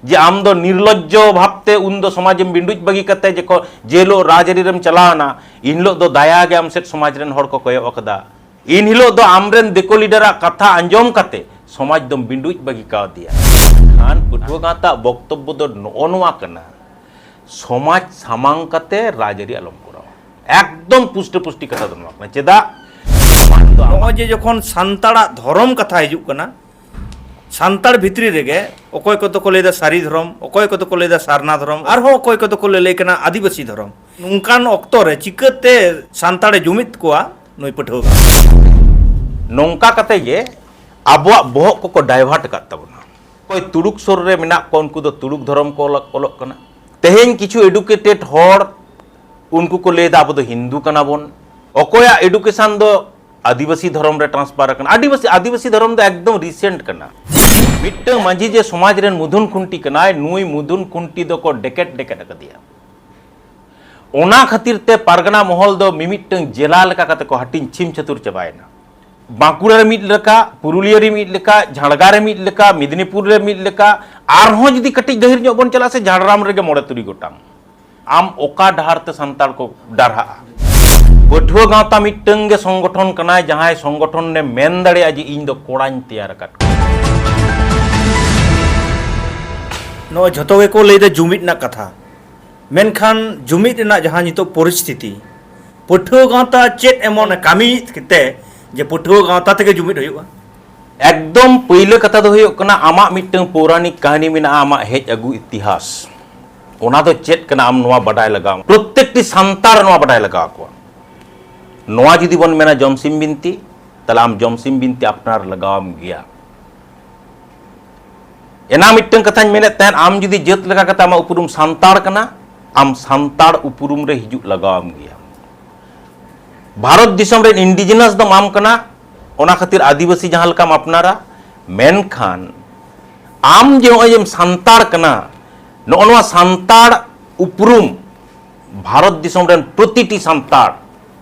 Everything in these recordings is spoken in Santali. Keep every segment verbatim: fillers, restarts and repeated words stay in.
ᱡᱮ ᱟᱢ ᱫᱚ ᱱᱤᱨᱞᱚᱡᱽᱡᱚ ᱵᱷᱟᱵᱽᱛᱮ ᱩᱱ ᱫᱚ ᱥᱚᱢᱟᱡᱽ ᱮᱢ ᱵᱤᱸᱰᱩᱡ ᱵᱟᱹᱜᱤ ᱠᱟᱛᱮ ᱡᱮ ᱠᱚ-, ᱡᱮ ᱦᱤᱞᱳᱜ ᱨᱟᱡᱽᱟᱹᱨᱤ ᱨᱮᱢ ᱪᱟᱞᱟᱣ ᱮᱱᱟ, ᱤᱱ ᱦᱤᱞᱳᱜ ᱫᱚ ᱫᱟᱭᱟ ᱜᱮ ᱟᱢ ᱥᱮᱫ ᱥᱚᱢᱟᱡᱽ ᱨᱮᱱ ᱦᱚᱲ ᱠᱚ ᱠᱚᱭᱚᱜ ᱟᱠᱟᱫᱟ᱾ ᱤᱱ ᱦᱤᱞᱳᱜ ᱫᱚ ᱟᱢᱨᱮᱱ ᱫᱤᱠᱩ ᱞᱤᱰᱟᱨᱟᱜ ᱠᱟᱛᱷᱟ ᱟᱸᱡᱚᱢ ᱠᱟᱛᱮ ᱥᱚᱢᱟᱡᱽ ᱫᱚᱢ ᱵᱤᱸᱰᱩᱡ ᱵᱟᱹᱜᱤ ᱠᱟᱣᱫᱮᱭᱟ᱾ ᱠᱷᱟᱱ ᱯᱟᱹᱴᱷᱩᱣᱟᱹ ᱜᱟᱶᱛᱟ ᱵᱚᱠᱛᱚᱵᱵᱚ ᱫᱚ ᱱᱚᱜᱼᱚ ᱱᱚᱣᱟ ᱠᱟᱱᱟ, ᱥᱚᱢᱟᱡᱽ ᱥᱟᱢᱟᱝ ᱠᱟᱛᱮ ᱨᱟᱡᱽᱟᱹᱨᱤ ᱟᱞᱚᱢ ᱠᱚᱨᱟᱣᱟ᱾ ᱮᱠᱫᱚᱢ ᱯᱩᱥᱴᱟᱹ ᱯᱩᱥᱴᱤ ᱠᱟᱛᱷᱟ ᱫᱚ ᱱᱚᱣᱟ ᱠᱟᱱᱟ᱾ ᱪᱮᱫᱟᱜ? ᱱᱚᱜᱼᱚᱭ ᱡᱮ ᱡᱚᱠᱷᱚᱱ ᱥᱟᱱᱛᱟᱲᱟᱜ ᱫᱷᱚᱨᱚᱢ ᱠᱟᱛᱷᱟ ᱦᱤᱡᱩᱜ ᱠᱟᱱᱟ, ᱥᱟᱱᱛᱟᱲ ᱵᱷᱤᱛᱨᱤ ᱨᱮᱜᱮ ᱚᱠᱚᱭ ᱠᱚᱫᱚ ᱠᱚ ᱞᱟᱹᱭᱫᱟ ᱥᱟᱹᱨᱤ ᱫᱷᱚᱨᱚᱢ, ᱚᱠᱚᱭ ᱠᱚᱫᱚ ᱠᱚ ᱞᱟᱹᱭᱫᱟ ᱥᱟᱨᱱᱟ ᱫᱷᱚᱨᱚᱢ, ᱟᱨᱦᱚᱸ ᱚᱠᱚᱭ ᱠᱚᱫᱚ ᱠᱚ ᱞᱟᱹᱞᱟᱹᱭ ᱠᱟᱱᱟ ᱟᱹᱫᱤᱵᱟᱹᱥᱤ ᱫᱷᱚᱨᱚᱢ᱾ ᱱᱚᱝᱠᱟᱱ ᱚᱠᱛᱚ ᱨᱮ ᱪᱤᱠᱟᱹᱛᱮ ᱥᱟᱱᱛᱟᱲᱮ ᱡᱩᱢᱤᱫ ᱠᱚᱣᱟ ᱱᱩᱭ ᱯᱟᱹᱴᱷᱩᱣᱟᱹ ᱜᱟᱶᱛᱟ? ᱱᱚᱝᱠᱟ ᱠᱟᱛᱮ ᱜᱮ ᱟᱵᱚᱣᱟᱜ ᱵᱚᱦᱚᱜ ᱠᱚᱠᱚ ᱰᱟᱭᱵᱷᱟᱨᱴ ᱟᱠᱟᱫ ᱛᱟᱵᱚᱱᱟ᱾ ᱚᱠᱚᱭ ᱛᱩᱲᱩᱠ ᱥᱩᱨ ᱨᱮ ᱢᱮᱱᱟᱜ ᱠᱚᱣᱟ, ᱩᱱᱠᱩ ᱫᱚ ᱛᱩᱲᱩᱠ ᱫᱷᱚᱨᱚᱢ ᱠᱚ ᱚᱞᱚᱜ, ᱚᱞᱚᱜ ᱠᱟᱱᱟ᱾ ᱛᱮᱦᱮᱧ ᱠᱤᱪᱷᱩ ᱮᱰᱩᱠᱮᱴᱮᱰ ᱦᱚᱲ ᱩᱱᱠᱩ ᱠᱚ ᱞᱟᱹᱭᱫᱟ ᱟᱵᱚ ᱫᱚ ᱦᱤᱱᱫᱩ ᱠᱟᱱᱟ ᱵᱚᱱ᱾ ᱚᱠᱚᱭᱟᱜ ᱮᱰᱩᱠᱮᱥᱚᱱ ᱫᱚ ᱟᱹᱫᱤᱵᱟᱹᱥᱤ ᱫᱷᱚᱨᱚᱢ ᱨᱮ ᱴᱨᱟᱱᱥᱯᱷᱟᱨ ᱟᱠᱟᱱᱟ᱾ ᱟᱹᱫᱤᱵᱟᱹᱥᱤ, ᱟᱹᱫᱤᱵᱟᱹᱥᱤ ᱫᱷᱚᱨᱚᱢ ᱫᱚ ᱮᱠᱫᱚᱢ ᱨᱤᱥᱮᱱᱴ ᱠᱟᱱᱟ᱾ ᱢᱤᱫᱴᱟᱝ ᱢᱟᱹᱡᱷᱤ ᱡᱮ ᱥᱚᱢᱟᱡᱽ ᱨᱮᱱ ᱢᱩᱫᱷᱩᱱ ᱠᱷᱩᱱᱴᱤ ᱠᱟᱱᱟᱭ, ᱱᱩᱭ ᱢᱩᱫᱷᱩᱱ ᱠᱷᱩᱱᱴᱤ ᱫᱚᱠᱚ ᱰᱮᱠᱮᱴ ᱰᱮᱠᱮᱴ ᱟᱠᱟᱫᱮᱭᱟ᱾ ᱚᱱᱟ ᱠᱷᱟᱹᱛᱤᱨ ᱛᱮ ᱯᱟᱨᱜᱟᱱᱟ ᱢᱚᱦᱚᱞ ᱫᱚ ᱢᱤᱢᱤᱫᱴᱟᱝ ᱡᱮᱞᱟ ᱞᱮᱠᱟ ᱠᱟᱛᱮ ᱠᱚ ᱦᱟᱹᱴᱤᱧ ᱪᱷᱤᱢ ᱪᱷᱟᱹᱛᱩᱨ ᱪᱟᱵᱟᱭᱮᱱᱟ᱾ ᱵᱟᱸᱠᱩᱲᱟ ᱨᱮ ᱢᱤᱫ ᱞᱮᱠᱟ, ᱯᱩᱨᱩᱞᱤᱭᱟᱹ ᱨᱮ ᱢᱤᱫ ᱞᱮᱠᱟ, ᱡᱷᱟᱲᱜᱨᱟᱢ ᱨᱮ ᱢᱤᱫ ᱞᱮᱠᱟ, ᱢᱮᱫᱽᱱᱤᱯᱩᱨ ᱨᱮ ᱢᱤᱫ ᱞᱮᱠᱟ, ᱟᱨᱦᱚᱸ ᱡᱩᱫᱤ ᱠᱟᱹᱴᱤᱡ ᱜᱟᱹᱦᱤᱨ ᱧᱚᱜ ᱵᱚᱱ ᱪᱟᱞᱟᱜᱼᱟ ᱥᱮ, ᱡᱷᱟᱲᱜᱨᱟᱢ ᱨᱮᱜᱮ ᱢᱚᱬᱮ ᱛᱩᱨᱩᱭ ᱜᱚᱴᱟᱝ᱾ ᱟᱢ ᱚᱠᱟ ᱰᱟᱦᱟᱨ ᱛᱮ ᱥᱟᱱᱛᱟᱲ ᱠᱚ ᱰᱟᱨᱦᱟᱜᱼᱟ? ᱯᱟᱹᱴᱷᱩᱣᱟᱹ ᱜᱟᱶᱛᱟ ᱢᱤᱫᱴᱟᱝ ᱜᱮ ᱥᱚᱝᱜᱚᱴᱷᱚᱱ ᱠᱟᱱᱟᱭ, ᱡᱟᱦᱟᱸᱭ ᱥᱚᱝᱜᱚᱴᱷᱚᱱ ᱮ ᱢᱮᱱ ᱫᱟᱲᱮᱭᱟᱜᱼᱟ ᱡᱮ ᱤᱧ ᱫᱚ ᱠᱚᱲᱟᱧ ᱛᱮᱭᱟᱨ ᱟᱠᱟᱫ ᱠᱚᱣᱟ᱾ ᱱᱚᱜᱼᱚᱭ ᱡᱷᱚᱛᱚ ᱜᱮᱠᱚ ᱞᱟᱹᱭᱫᱟ ᱡᱩᱢᱤᱫ ᱨᱮᱱᱟᱜ ᱠᱟᱛᱷᱟ, ᱢᱮᱱᱠᱷᱟᱱ ᱡᱩᱢᱤᱫ ᱨᱮᱱᱟᱜ ᱡᱟᱦᱟᱸ ᱱᱤᱛᱚᱜ ᱯᱚᱨᱤᱥᱛᱷᱤᱛᱤ, ᱯᱟᱹᱴᱷᱩᱣᱟᱹ ᱜᱟᱶᱛᱟ ᱪᱮᱫ ᱮᱢᱚᱱ ᱠᱟᱹᱢᱤ ᱠᱟᱛᱮ ᱡᱮ ᱯᱟᱹᱴᱷᱩᱣᱟᱹ ᱜᱟᱶᱛᱟ ᱛᱮᱜᱮ ᱡᱩᱢᱤᱫ ᱦᱩᱭᱩᱜᱼᱟ? ᱮᱠᱫᱚᱢ ᱯᱟᱹᱭᱞᱟᱹ ᱠᱟᱛᱷᱟ ᱫᱚ ᱦᱩᱭᱩᱜ ᱠᱟᱱᱟ, ᱟᱢᱟᱜ ᱢᱤᱫᱴᱟᱝ ᱯᱳᱣᱨᱟᱱᱤᱠ ᱠᱟᱹᱦᱱᱤ ᱢᱮᱱᱟᱜᱼᱟ, ᱟᱢᱟᱜ ᱦᱮᱡ ᱟᱹᱜᱩ ᱤᱛᱤᱦᱟᱥ, ᱚᱱᱟ ᱫᱚ ᱪᱮᱫ ᱠᱟᱱᱟ, ᱟᱢ ᱱᱚᱣᱟ ᱵᱟᱰᱟᱭ ᱞᱟᱜᱟᱣ ᱟᱢᱟ᱾ ᱯᱨᱚᱛᱛᱮᱠᱴᱤ ᱥᱟᱱᱛᱟᱲ ᱱᱚᱣᱟ ᱵᱟᱰᱟᱭ ᱞᱟᱜᱟᱣ ᱠᱚᱣᱟ᱾ ᱱᱚᱣᱟ ᱡᱩᱫᱤ ᱵᱚᱱ ᱢᱮᱱᱟ ᱡᱚᱢᱥᱤᱢ ᱵᱤᱱᱛᱤ, ᱛᱟᱦᱞᱮ ᱟᱢ ᱡᱚᱢᱥᱤᱢ ᱵᱤᱱᱛᱤ ᱟᱯᱱᱟᱨ ᱞᱟᱜᱟᱣᱟᱢ ᱜᱮᱭᱟ᱾ ᱮᱱᱟ ᱢᱤᱫᱴᱟᱝ ᱠᱟᱛᱷᱟᱧ ᱢᱮᱱᱮᱫ ᱛᱟᱦᱮᱸᱫ, ᱟᱢ ᱡᱩᱫᱤ ᱡᱟᱹᱛ ᱞᱮᱠᱟ ᱠᱟᱛᱮ ᱟᱢᱟᱜ ᱩᱯᱨᱩᱢ ᱥᱟᱱᱛᱟᱲ ᱠᱟᱱᱟ, ᱟᱢ ᱥᱟᱱᱛᱟᱲ ᱩᱯᱨᱩᱢ ᱨᱮ ᱦᱤᱡᱩᱜ ᱞᱟᱜᱟᱣᱟᱢ ᱜᱮᱭᱟ᱾ ᱵᱷᱟᱨᱚᱛ ᱫᱤᱥᱚᱢ ᱨᱮᱱ ᱤᱱᱰᱤᱡᱤᱱᱟᱥ ᱫᱚ ᱟᱢ ᱠᱟᱱᱟ, ᱚᱱᱟ ᱠᱷᱟᱹᱛᱤᱨ ᱟᱹᱫᱤᱵᱟᱹᱥᱤ ᱡᱟᱦᱟᱸ ᱞᱮᱠᱟᱢ ᱟᱯᱱᱟᱨᱟ, ᱢᱮᱱᱠᱷᱟᱱ ᱟᱢ ᱡᱮ ᱱᱚᱜᱼᱚᱭ ᱡᱮᱢ ᱥᱟᱱᱛᱟᱲ ᱠᱟᱱᱟ, ᱱᱚᱜᱼᱚ ᱱᱚᱣᱟ ᱥᱟᱱᱛᱟᱲ ᱩᱯᱨᱩᱢ ᱵᱷᱟᱨᱚᱛ ᱫᱤᱥᱚᱢ ᱨᱮᱱ ᱯᱨᱚᱛᱤᱴᱤ ᱥᱟᱱᱛᱟᱲ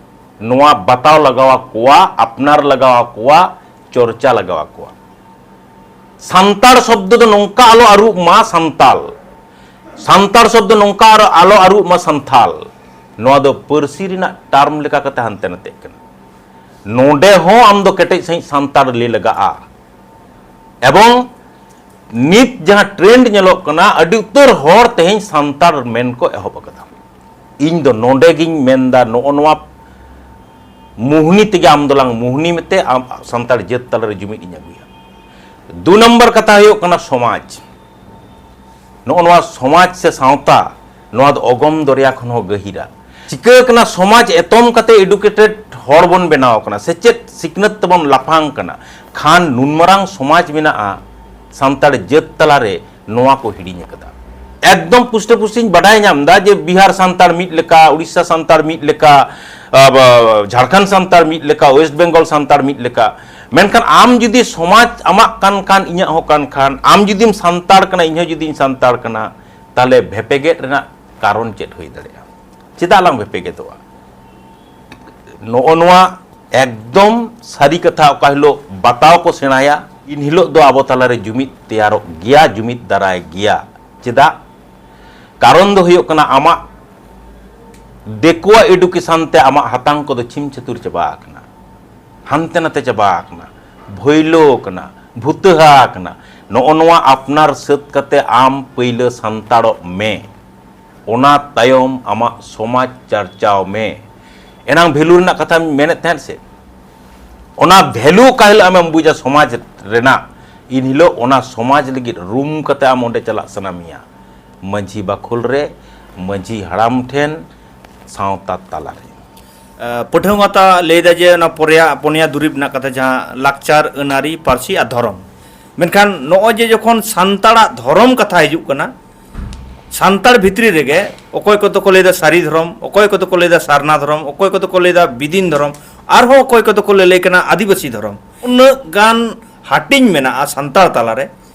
ᱱᱚᱣᱟ ᱵᱟᱛᱟᱣ ᱞᱟᱜᱟᱣ ᱟᱠᱚᱣᱟ, ᱟᱯᱱᱟᱨ ᱞᱟᱜᱟᱣ ᱟᱠᱚᱣᱟ, ᱪᱚᱨᱪᱟ ᱞᱟᱜᱟᱣ ᱟᱠᱚᱣᱟ᱾ ᱥᱟᱱᱛᱟᱲ ᱥᱚᱵᱫᱚ ᱫᱚ ᱱᱚᱝᱠᱟ ᱟᱞᱚ ᱟᱹᱨᱩᱵ ᱢᱟ ᱥᱟᱱᱛᱟᱞ, ᱥᱟᱱᱛᱟᱲ ᱥᱚᱵᱫᱚ ᱱᱚᱝᱠᱟ ᱟᱨ ᱟᱞᱚ ᱟᱹᱨᱩᱵ ᱢᱟ ᱥᱟᱱᱛᱷᱟᱞ᱾ ᱱᱚᱣᱟ ᱫᱚ ᱯᱟᱹᱨᱥᱤ ᱨᱮᱱᱟᱜ ᱴᱟᱨᱢ ᱞᱮᱠᱟ ᱠᱟᱛᱮ ᱦᱟᱱᱛᱮ ᱱᱟᱛᱮᱜ ᱠᱟᱱᱟ᱾ ᱱᱚᱰᱮ ᱦᱚᱸ ᱟᱢ ᱫᱚ ᱠᱮᱴᱮᱡ ᱥᱟᱺᱦᱤᱡ ᱥᱟᱱᱛᱟᱲ ᱞᱟᱹᱭ ᱞᱟᱜᱟᱜᱼᱟ᱾ ᱮᱵᱚᱝ ᱱᱤᱛ ᱡᱟᱦᱟᱸ ᱴᱨᱮᱱᱰ ᱧᱮᱞᱚᱜ ᱠᱟᱱᱟ, ᱟᱹᱰᱤ ᱩᱛᱟᱹᱨ ᱦᱚᱲ ᱛᱮᱦᱮᱧ ᱥᱟᱱᱛᱟᱲ ᱢᱮᱱ ᱠᱚ ᱮᱦᱚᱵ ᱟᱠᱟᱫᱟ᱾ ᱤᱧ ᱫᱚ ᱱᱚᱰᱮ ᱜᱤᱧ ᱢᱮᱱᱫᱟ, ᱱᱚᱜᱼᱚ ᱱᱚᱣᱟ ᱢᱩᱦᱱᱤ ᱛᱮᱜᱮ ᱟᱢ ᱫᱚᱞᱟᱝ ᱢᱩᱦᱱᱤ ᱢᱮᱛᱮ, ᱟᱢ ᱥᱟᱱᱛᱟᱲ ᱡᱟᱹᱛ ᱛᱟᱞᱟᱨᱮ ᱡᱩᱢᱤᱫ ᱤᱧ ᱟᱹᱜᱩᱭᱟ᱾ ᱫᱩ ᱱᱚᱢᱵᱚᱨ ᱠᱟᱛᱷᱟ ᱦᱩᱭᱩᱜ ᱠᱟᱱᱟ ᱥᱚᱢᱟᱡᱽ᱾ ᱱᱚᱜᱼᱚ ᱱᱚᱣᱟ ᱥᱚᱢᱟᱡᱽ ᱥᱮ ᱥᱟᱶᱛᱟ, ᱱᱚᱣᱟ ᱫᱚ ᱚᱜᱚᱢ ᱫᱚᱨᱭᱟ ᱠᱷᱚᱱ ᱦᱚᱸ ᱜᱟᱹᱦᱤᱨᱟ᱾ ᱪᱤᱠᱟᱹ ᱠᱟᱱᱟ, ᱥᱚᱢᱟᱡᱽ ᱮᱛᱚᱢ ᱠᱟᱛᱮ ᱮᱰᱩᱠᱮᱴᱮᱰ ᱦᱚᱲ ᱵᱚᱱ ᱵᱮᱱᱟᱣ ᱠᱟᱱᱟ, ᱥᱮᱪᱮᱫ ᱥᱤᱠᱷᱱᱟᱹᱛ ᱛᱮᱵᱚᱱ ᱞᱟᱯᱷᱟᱝ ᱠᱟᱱᱟ, ᱠᱷᱟᱱ ᱱᱩᱱ ᱢᱟᱨᱟᱝ ᱥᱚᱢᱟᱡᱽ ᱢᱮᱱᱟᱜᱼᱟ ᱥᱟᱱᱛᱟᱲ ᱡᱟᱹᱛ ᱛᱟᱞᱟᱨᱮ, ᱱᱚᱣᱟ ᱠᱚ ᱦᱤᱲᱤᱧ ᱟᱠᱟᱫᱟ᱾ ᱮᱠᱫᱚᱢ ᱯᱩᱥᱴᱟᱹ ᱯᱩᱥᱴᱤᱧ ᱵᱟᱰᱟᱭ ᱧᱟᱢ ᱮᱫᱟ ᱡᱮ ᱵᱤᱦᱟᱨ ᱥᱟᱱᱛᱟᱲ ᱢᱤᱫ ᱞᱮᱠᱟ, ᱩᱲᱤᱥᱥᱟ ᱥᱟᱱᱛᱟᱲ ᱢᱤᱫ ᱞᱮᱠᱟ, ᱟ, ᱵᱟ-, ᱡᱷᱟᱲᱠᱷᱚᱸᱰ ᱥᱟᱱᱛᱟᱲ ᱢᱤᱫ ᱞᱮᱠᱟ, ᱳᱭᱮᱥᱴ ᱵᱮᱝᱜᱚᱞ ᱥᱟᱱᱛᱟᱲ ᱢᱤᱫ ᱞᱮᱠᱟ᱾ ᱢᱮᱱᱠᱷᱟᱱ ᱟᱢ ᱡᱩᱫᱤ ᱥᱚᱢᱟᱡᱽ ᱟᱢᱟᱜ ᱠᱟᱱ ᱠᱷᱟᱱ, ᱤᱧᱟᱹᱜ ᱦᱚᱸ ᱠᱟᱱ ᱠᱷᱟᱱ, ᱟᱢ ᱡᱩᱫᱤᱢ ᱥᱟᱱᱛᱟᱲ ᱠᱟᱱᱟ, ᱤᱧ ᱦᱚᱸ ᱡᱩᱫᱤᱧ ᱥᱟᱱᱛᱟᱲ ᱠᱟᱱᱟ, ᱛᱟᱦᱞᱮ ᱵᱷᱮᱯᱮᱜᱮᱫ ᱨᱮᱱᱟᱜ ᱠᱟᱨᱚᱱ ᱪᱮᱫ ᱦᱩᱭ ᱫᱟᱲᱮᱭᱟᱜᱼᱟ? ᱪᱮᱫᱟᱜ ᱞᱟᱝ ᱵᱷᱮᱯᱮᱜᱮᱫᱚᱜᱼᱟ? ᱱᱚᱜᱼᱚ ᱱᱚᱣᱟ ᱮᱠᱫᱚᱢ ᱥᱟᱹᱨᱤ ᱠᱟᱛᱷᱟ᱾ ᱚᱠᱟ ᱦᱤᱞᱳᱜ ᱵᱟᱛᱟᱣ ᱠᱚ ᱥᱮᱬᱟᱭᱟ, ᱤᱱ ᱦᱤᱞᱳᱜ ᱫᱚ ᱟᱵᱚ ᱛᱟᱞᱟᱨᱮ ᱡᱩᱢᱤᱫ ᱛᱮᱭᱟᱨᱚᱜ ᱜᱮᱭᱟ, ᱡᱩᱢᱤᱫ ᱫᱟᱨᱟᱭ ᱜᱮᱭᱟ᱾ ᱪᱮᱫᱟᱜ? ᱠᱟᱨᱚᱱ ᱫᱚ ᱦᱩᱭᱩᱜ ᱠᱟᱱᱟ, ᱟᱢᱟᱜ ᱫᱤᱠᱩᱣᱟᱜ ᱮᱰᱩᱠᱮᱥᱚᱱ ᱛᱮ ᱟᱢᱟᱜ ᱦᱟᱛᱟᱝ ᱠᱚᱫᱚ ᱪᱷᱤᱢ ᱪᱷᱟᱹᱛᱩᱨ ᱪᱟᱵᱟ ᱟᱠᱟᱱᱟ, ᱦᱟᱱᱛᱮ ᱱᱟᱛᱮ ᱪᱟᱵᱟ ᱟᱠᱟᱱᱟ, ᱵᱷᱟᱹᱭᱞᱟᱹ ᱟᱠᱟᱱᱟ, ᱵᱷᱩᱛᱟᱹᱦᱟ ᱟᱠᱟᱱᱟ᱾ ᱱᱚᱜᱼᱚ ᱱᱚᱣᱟ ᱟᱯᱱᱟᱨ ᱥᱟᱹᱛ ᱠᱟᱛᱮ ᱟᱢ ᱯᱟᱹᱭᱞᱟᱹ ᱥᱟᱱᱛᱟᱲᱚᱜ ᱢᱮ, ᱚᱱᱟ ᱛᱟᱭᱚᱢ ᱟᱢᱟᱜ ᱥᱚᱢᱟᱡᱽ ᱪᱟᱨᱪᱟᱣ ᱢᱮ᱾ ᱮᱱᱟᱝ ᱵᱷᱮᱞᱩ ᱨᱮᱱᱟᱜ ᱠᱟᱛᱷᱟᱧ ᱢᱮᱱᱮᱫ ᱛᱟᱦᱮᱸᱫ ᱥᱮ, ᱚᱱᱟ ᱵᱷᱮᱞᱩ ᱚᱠᱟ ᱦᱤᱞᱳᱜ ᱟᱢᱮᱢ ᱵᱩᱡᱟ ᱥᱚᱢᱟᱡᱽ ᱨᱮᱱᱟᱜ, ᱤᱱ ᱦᱤᱞᱳᱜ ᱚᱱᱟ ᱥᱚᱢᱟᱡᱽ ᱞᱟᱹᱜᱤᱫ ᱨᱩᱢ ᱠᱟᱛᱮ ᱟᱢ ᱚᱸᱰᱮ ᱪᱟᱞᱟᱜ ᱥᱟᱱᱟ ᱢᱮᱭᱟ, ᱢᱟᱹᱡᱷᱤ ᱵᱟᱠᱷᱳᱞ ᱨᱮ, ᱢᱟᱹᱡᱷᱤ ᱦᱟᱲᱟᱢ ᱴᱷᱮᱱ, ᱥᱟᱶᱛᱟ ᱛᱟᱞᱟᱨᱮ᱾ ᱟᱸ, ᱯᱟᱹᱴᱷᱩᱣᱟᱹ ᱜᱟᱶᱛᱟ ᱞᱟᱹᱭᱫᱟ ᱡᱮ ᱚᱱᱟ ᱯᱚᱨᱭᱟ-, ᱯᱩᱱᱭᱟ ᱫᱩᱨᱤᱵᱽ ᱨᱮᱱᱟᱜ ᱠᱟᱛᱷᱟ, ᱡᱟᱦᱟᱸ ᱞᱟᱠᱪᱟᱨ, ᱟᱹᱱ ᱟᱹᱨᱤ, ᱯᱟᱹᱨᱥᱤ ᱟᱨ ᱫᱷᱚᱨᱚᱢ᱾ ᱢᱮᱱᱠᱷᱟᱱ ᱱᱚᱜᱼᱚᱭ ᱡᱮ ᱡᱚᱠᱷᱚᱱ ᱥᱟᱱᱛᱟᱲᱟᱜ ᱫᱷᱚᱨᱚᱢ ᱠᱟᱛᱷᱟ ᱦᱤᱡᱩᱜ ᱠᱟᱱᱟ, ᱥᱟᱱᱛᱟᱲ ᱵᱷᱤᱛᱨᱤ ᱨᱮᱜᱮ ᱚᱠᱚᱭ ᱠᱚᱫᱚ ᱠᱚ ᱞᱟᱹᱭᱫᱟ ᱥᱟᱹᱨᱤ ᱫᱷᱚᱨᱚᱢ, ᱚᱠᱚᱭ ᱠᱚᱫᱚ ᱠᱚ ᱞᱟᱹᱭᱫᱟ ᱥᱟᱨᱱᱟ ᱫᱷᱚᱨᱚᱢ, ᱚᱠᱚᱭ ᱠᱚᱫᱚ ᱠᱚ ᱞᱟᱹᱭᱫᱟ ᱵᱤᱫᱤᱱ ᱫᱷᱚᱨᱚᱢ, ᱟᱨᱦᱚᱸ ᱚᱠᱚᱭ ᱠᱚᱫᱚ ᱠᱚ ᱞᱟᱹᱞᱟᱹᱭ ᱠᱟᱱᱟ ᱟᱹᱫᱤᱵᱟᱹᱥᱤ ᱫᱷᱚᱨᱚᱢ᱾ ᱩᱱᱟᱹᱜ ᱜᱟᱱ ᱦᱟᱹᱴᱤᱧ ᱢᱮᱱᱟᱜᱼᱟ ᱥᱟᱱᱛᱟᱲ ᱛᱟᱞᱟᱨᱮ᱾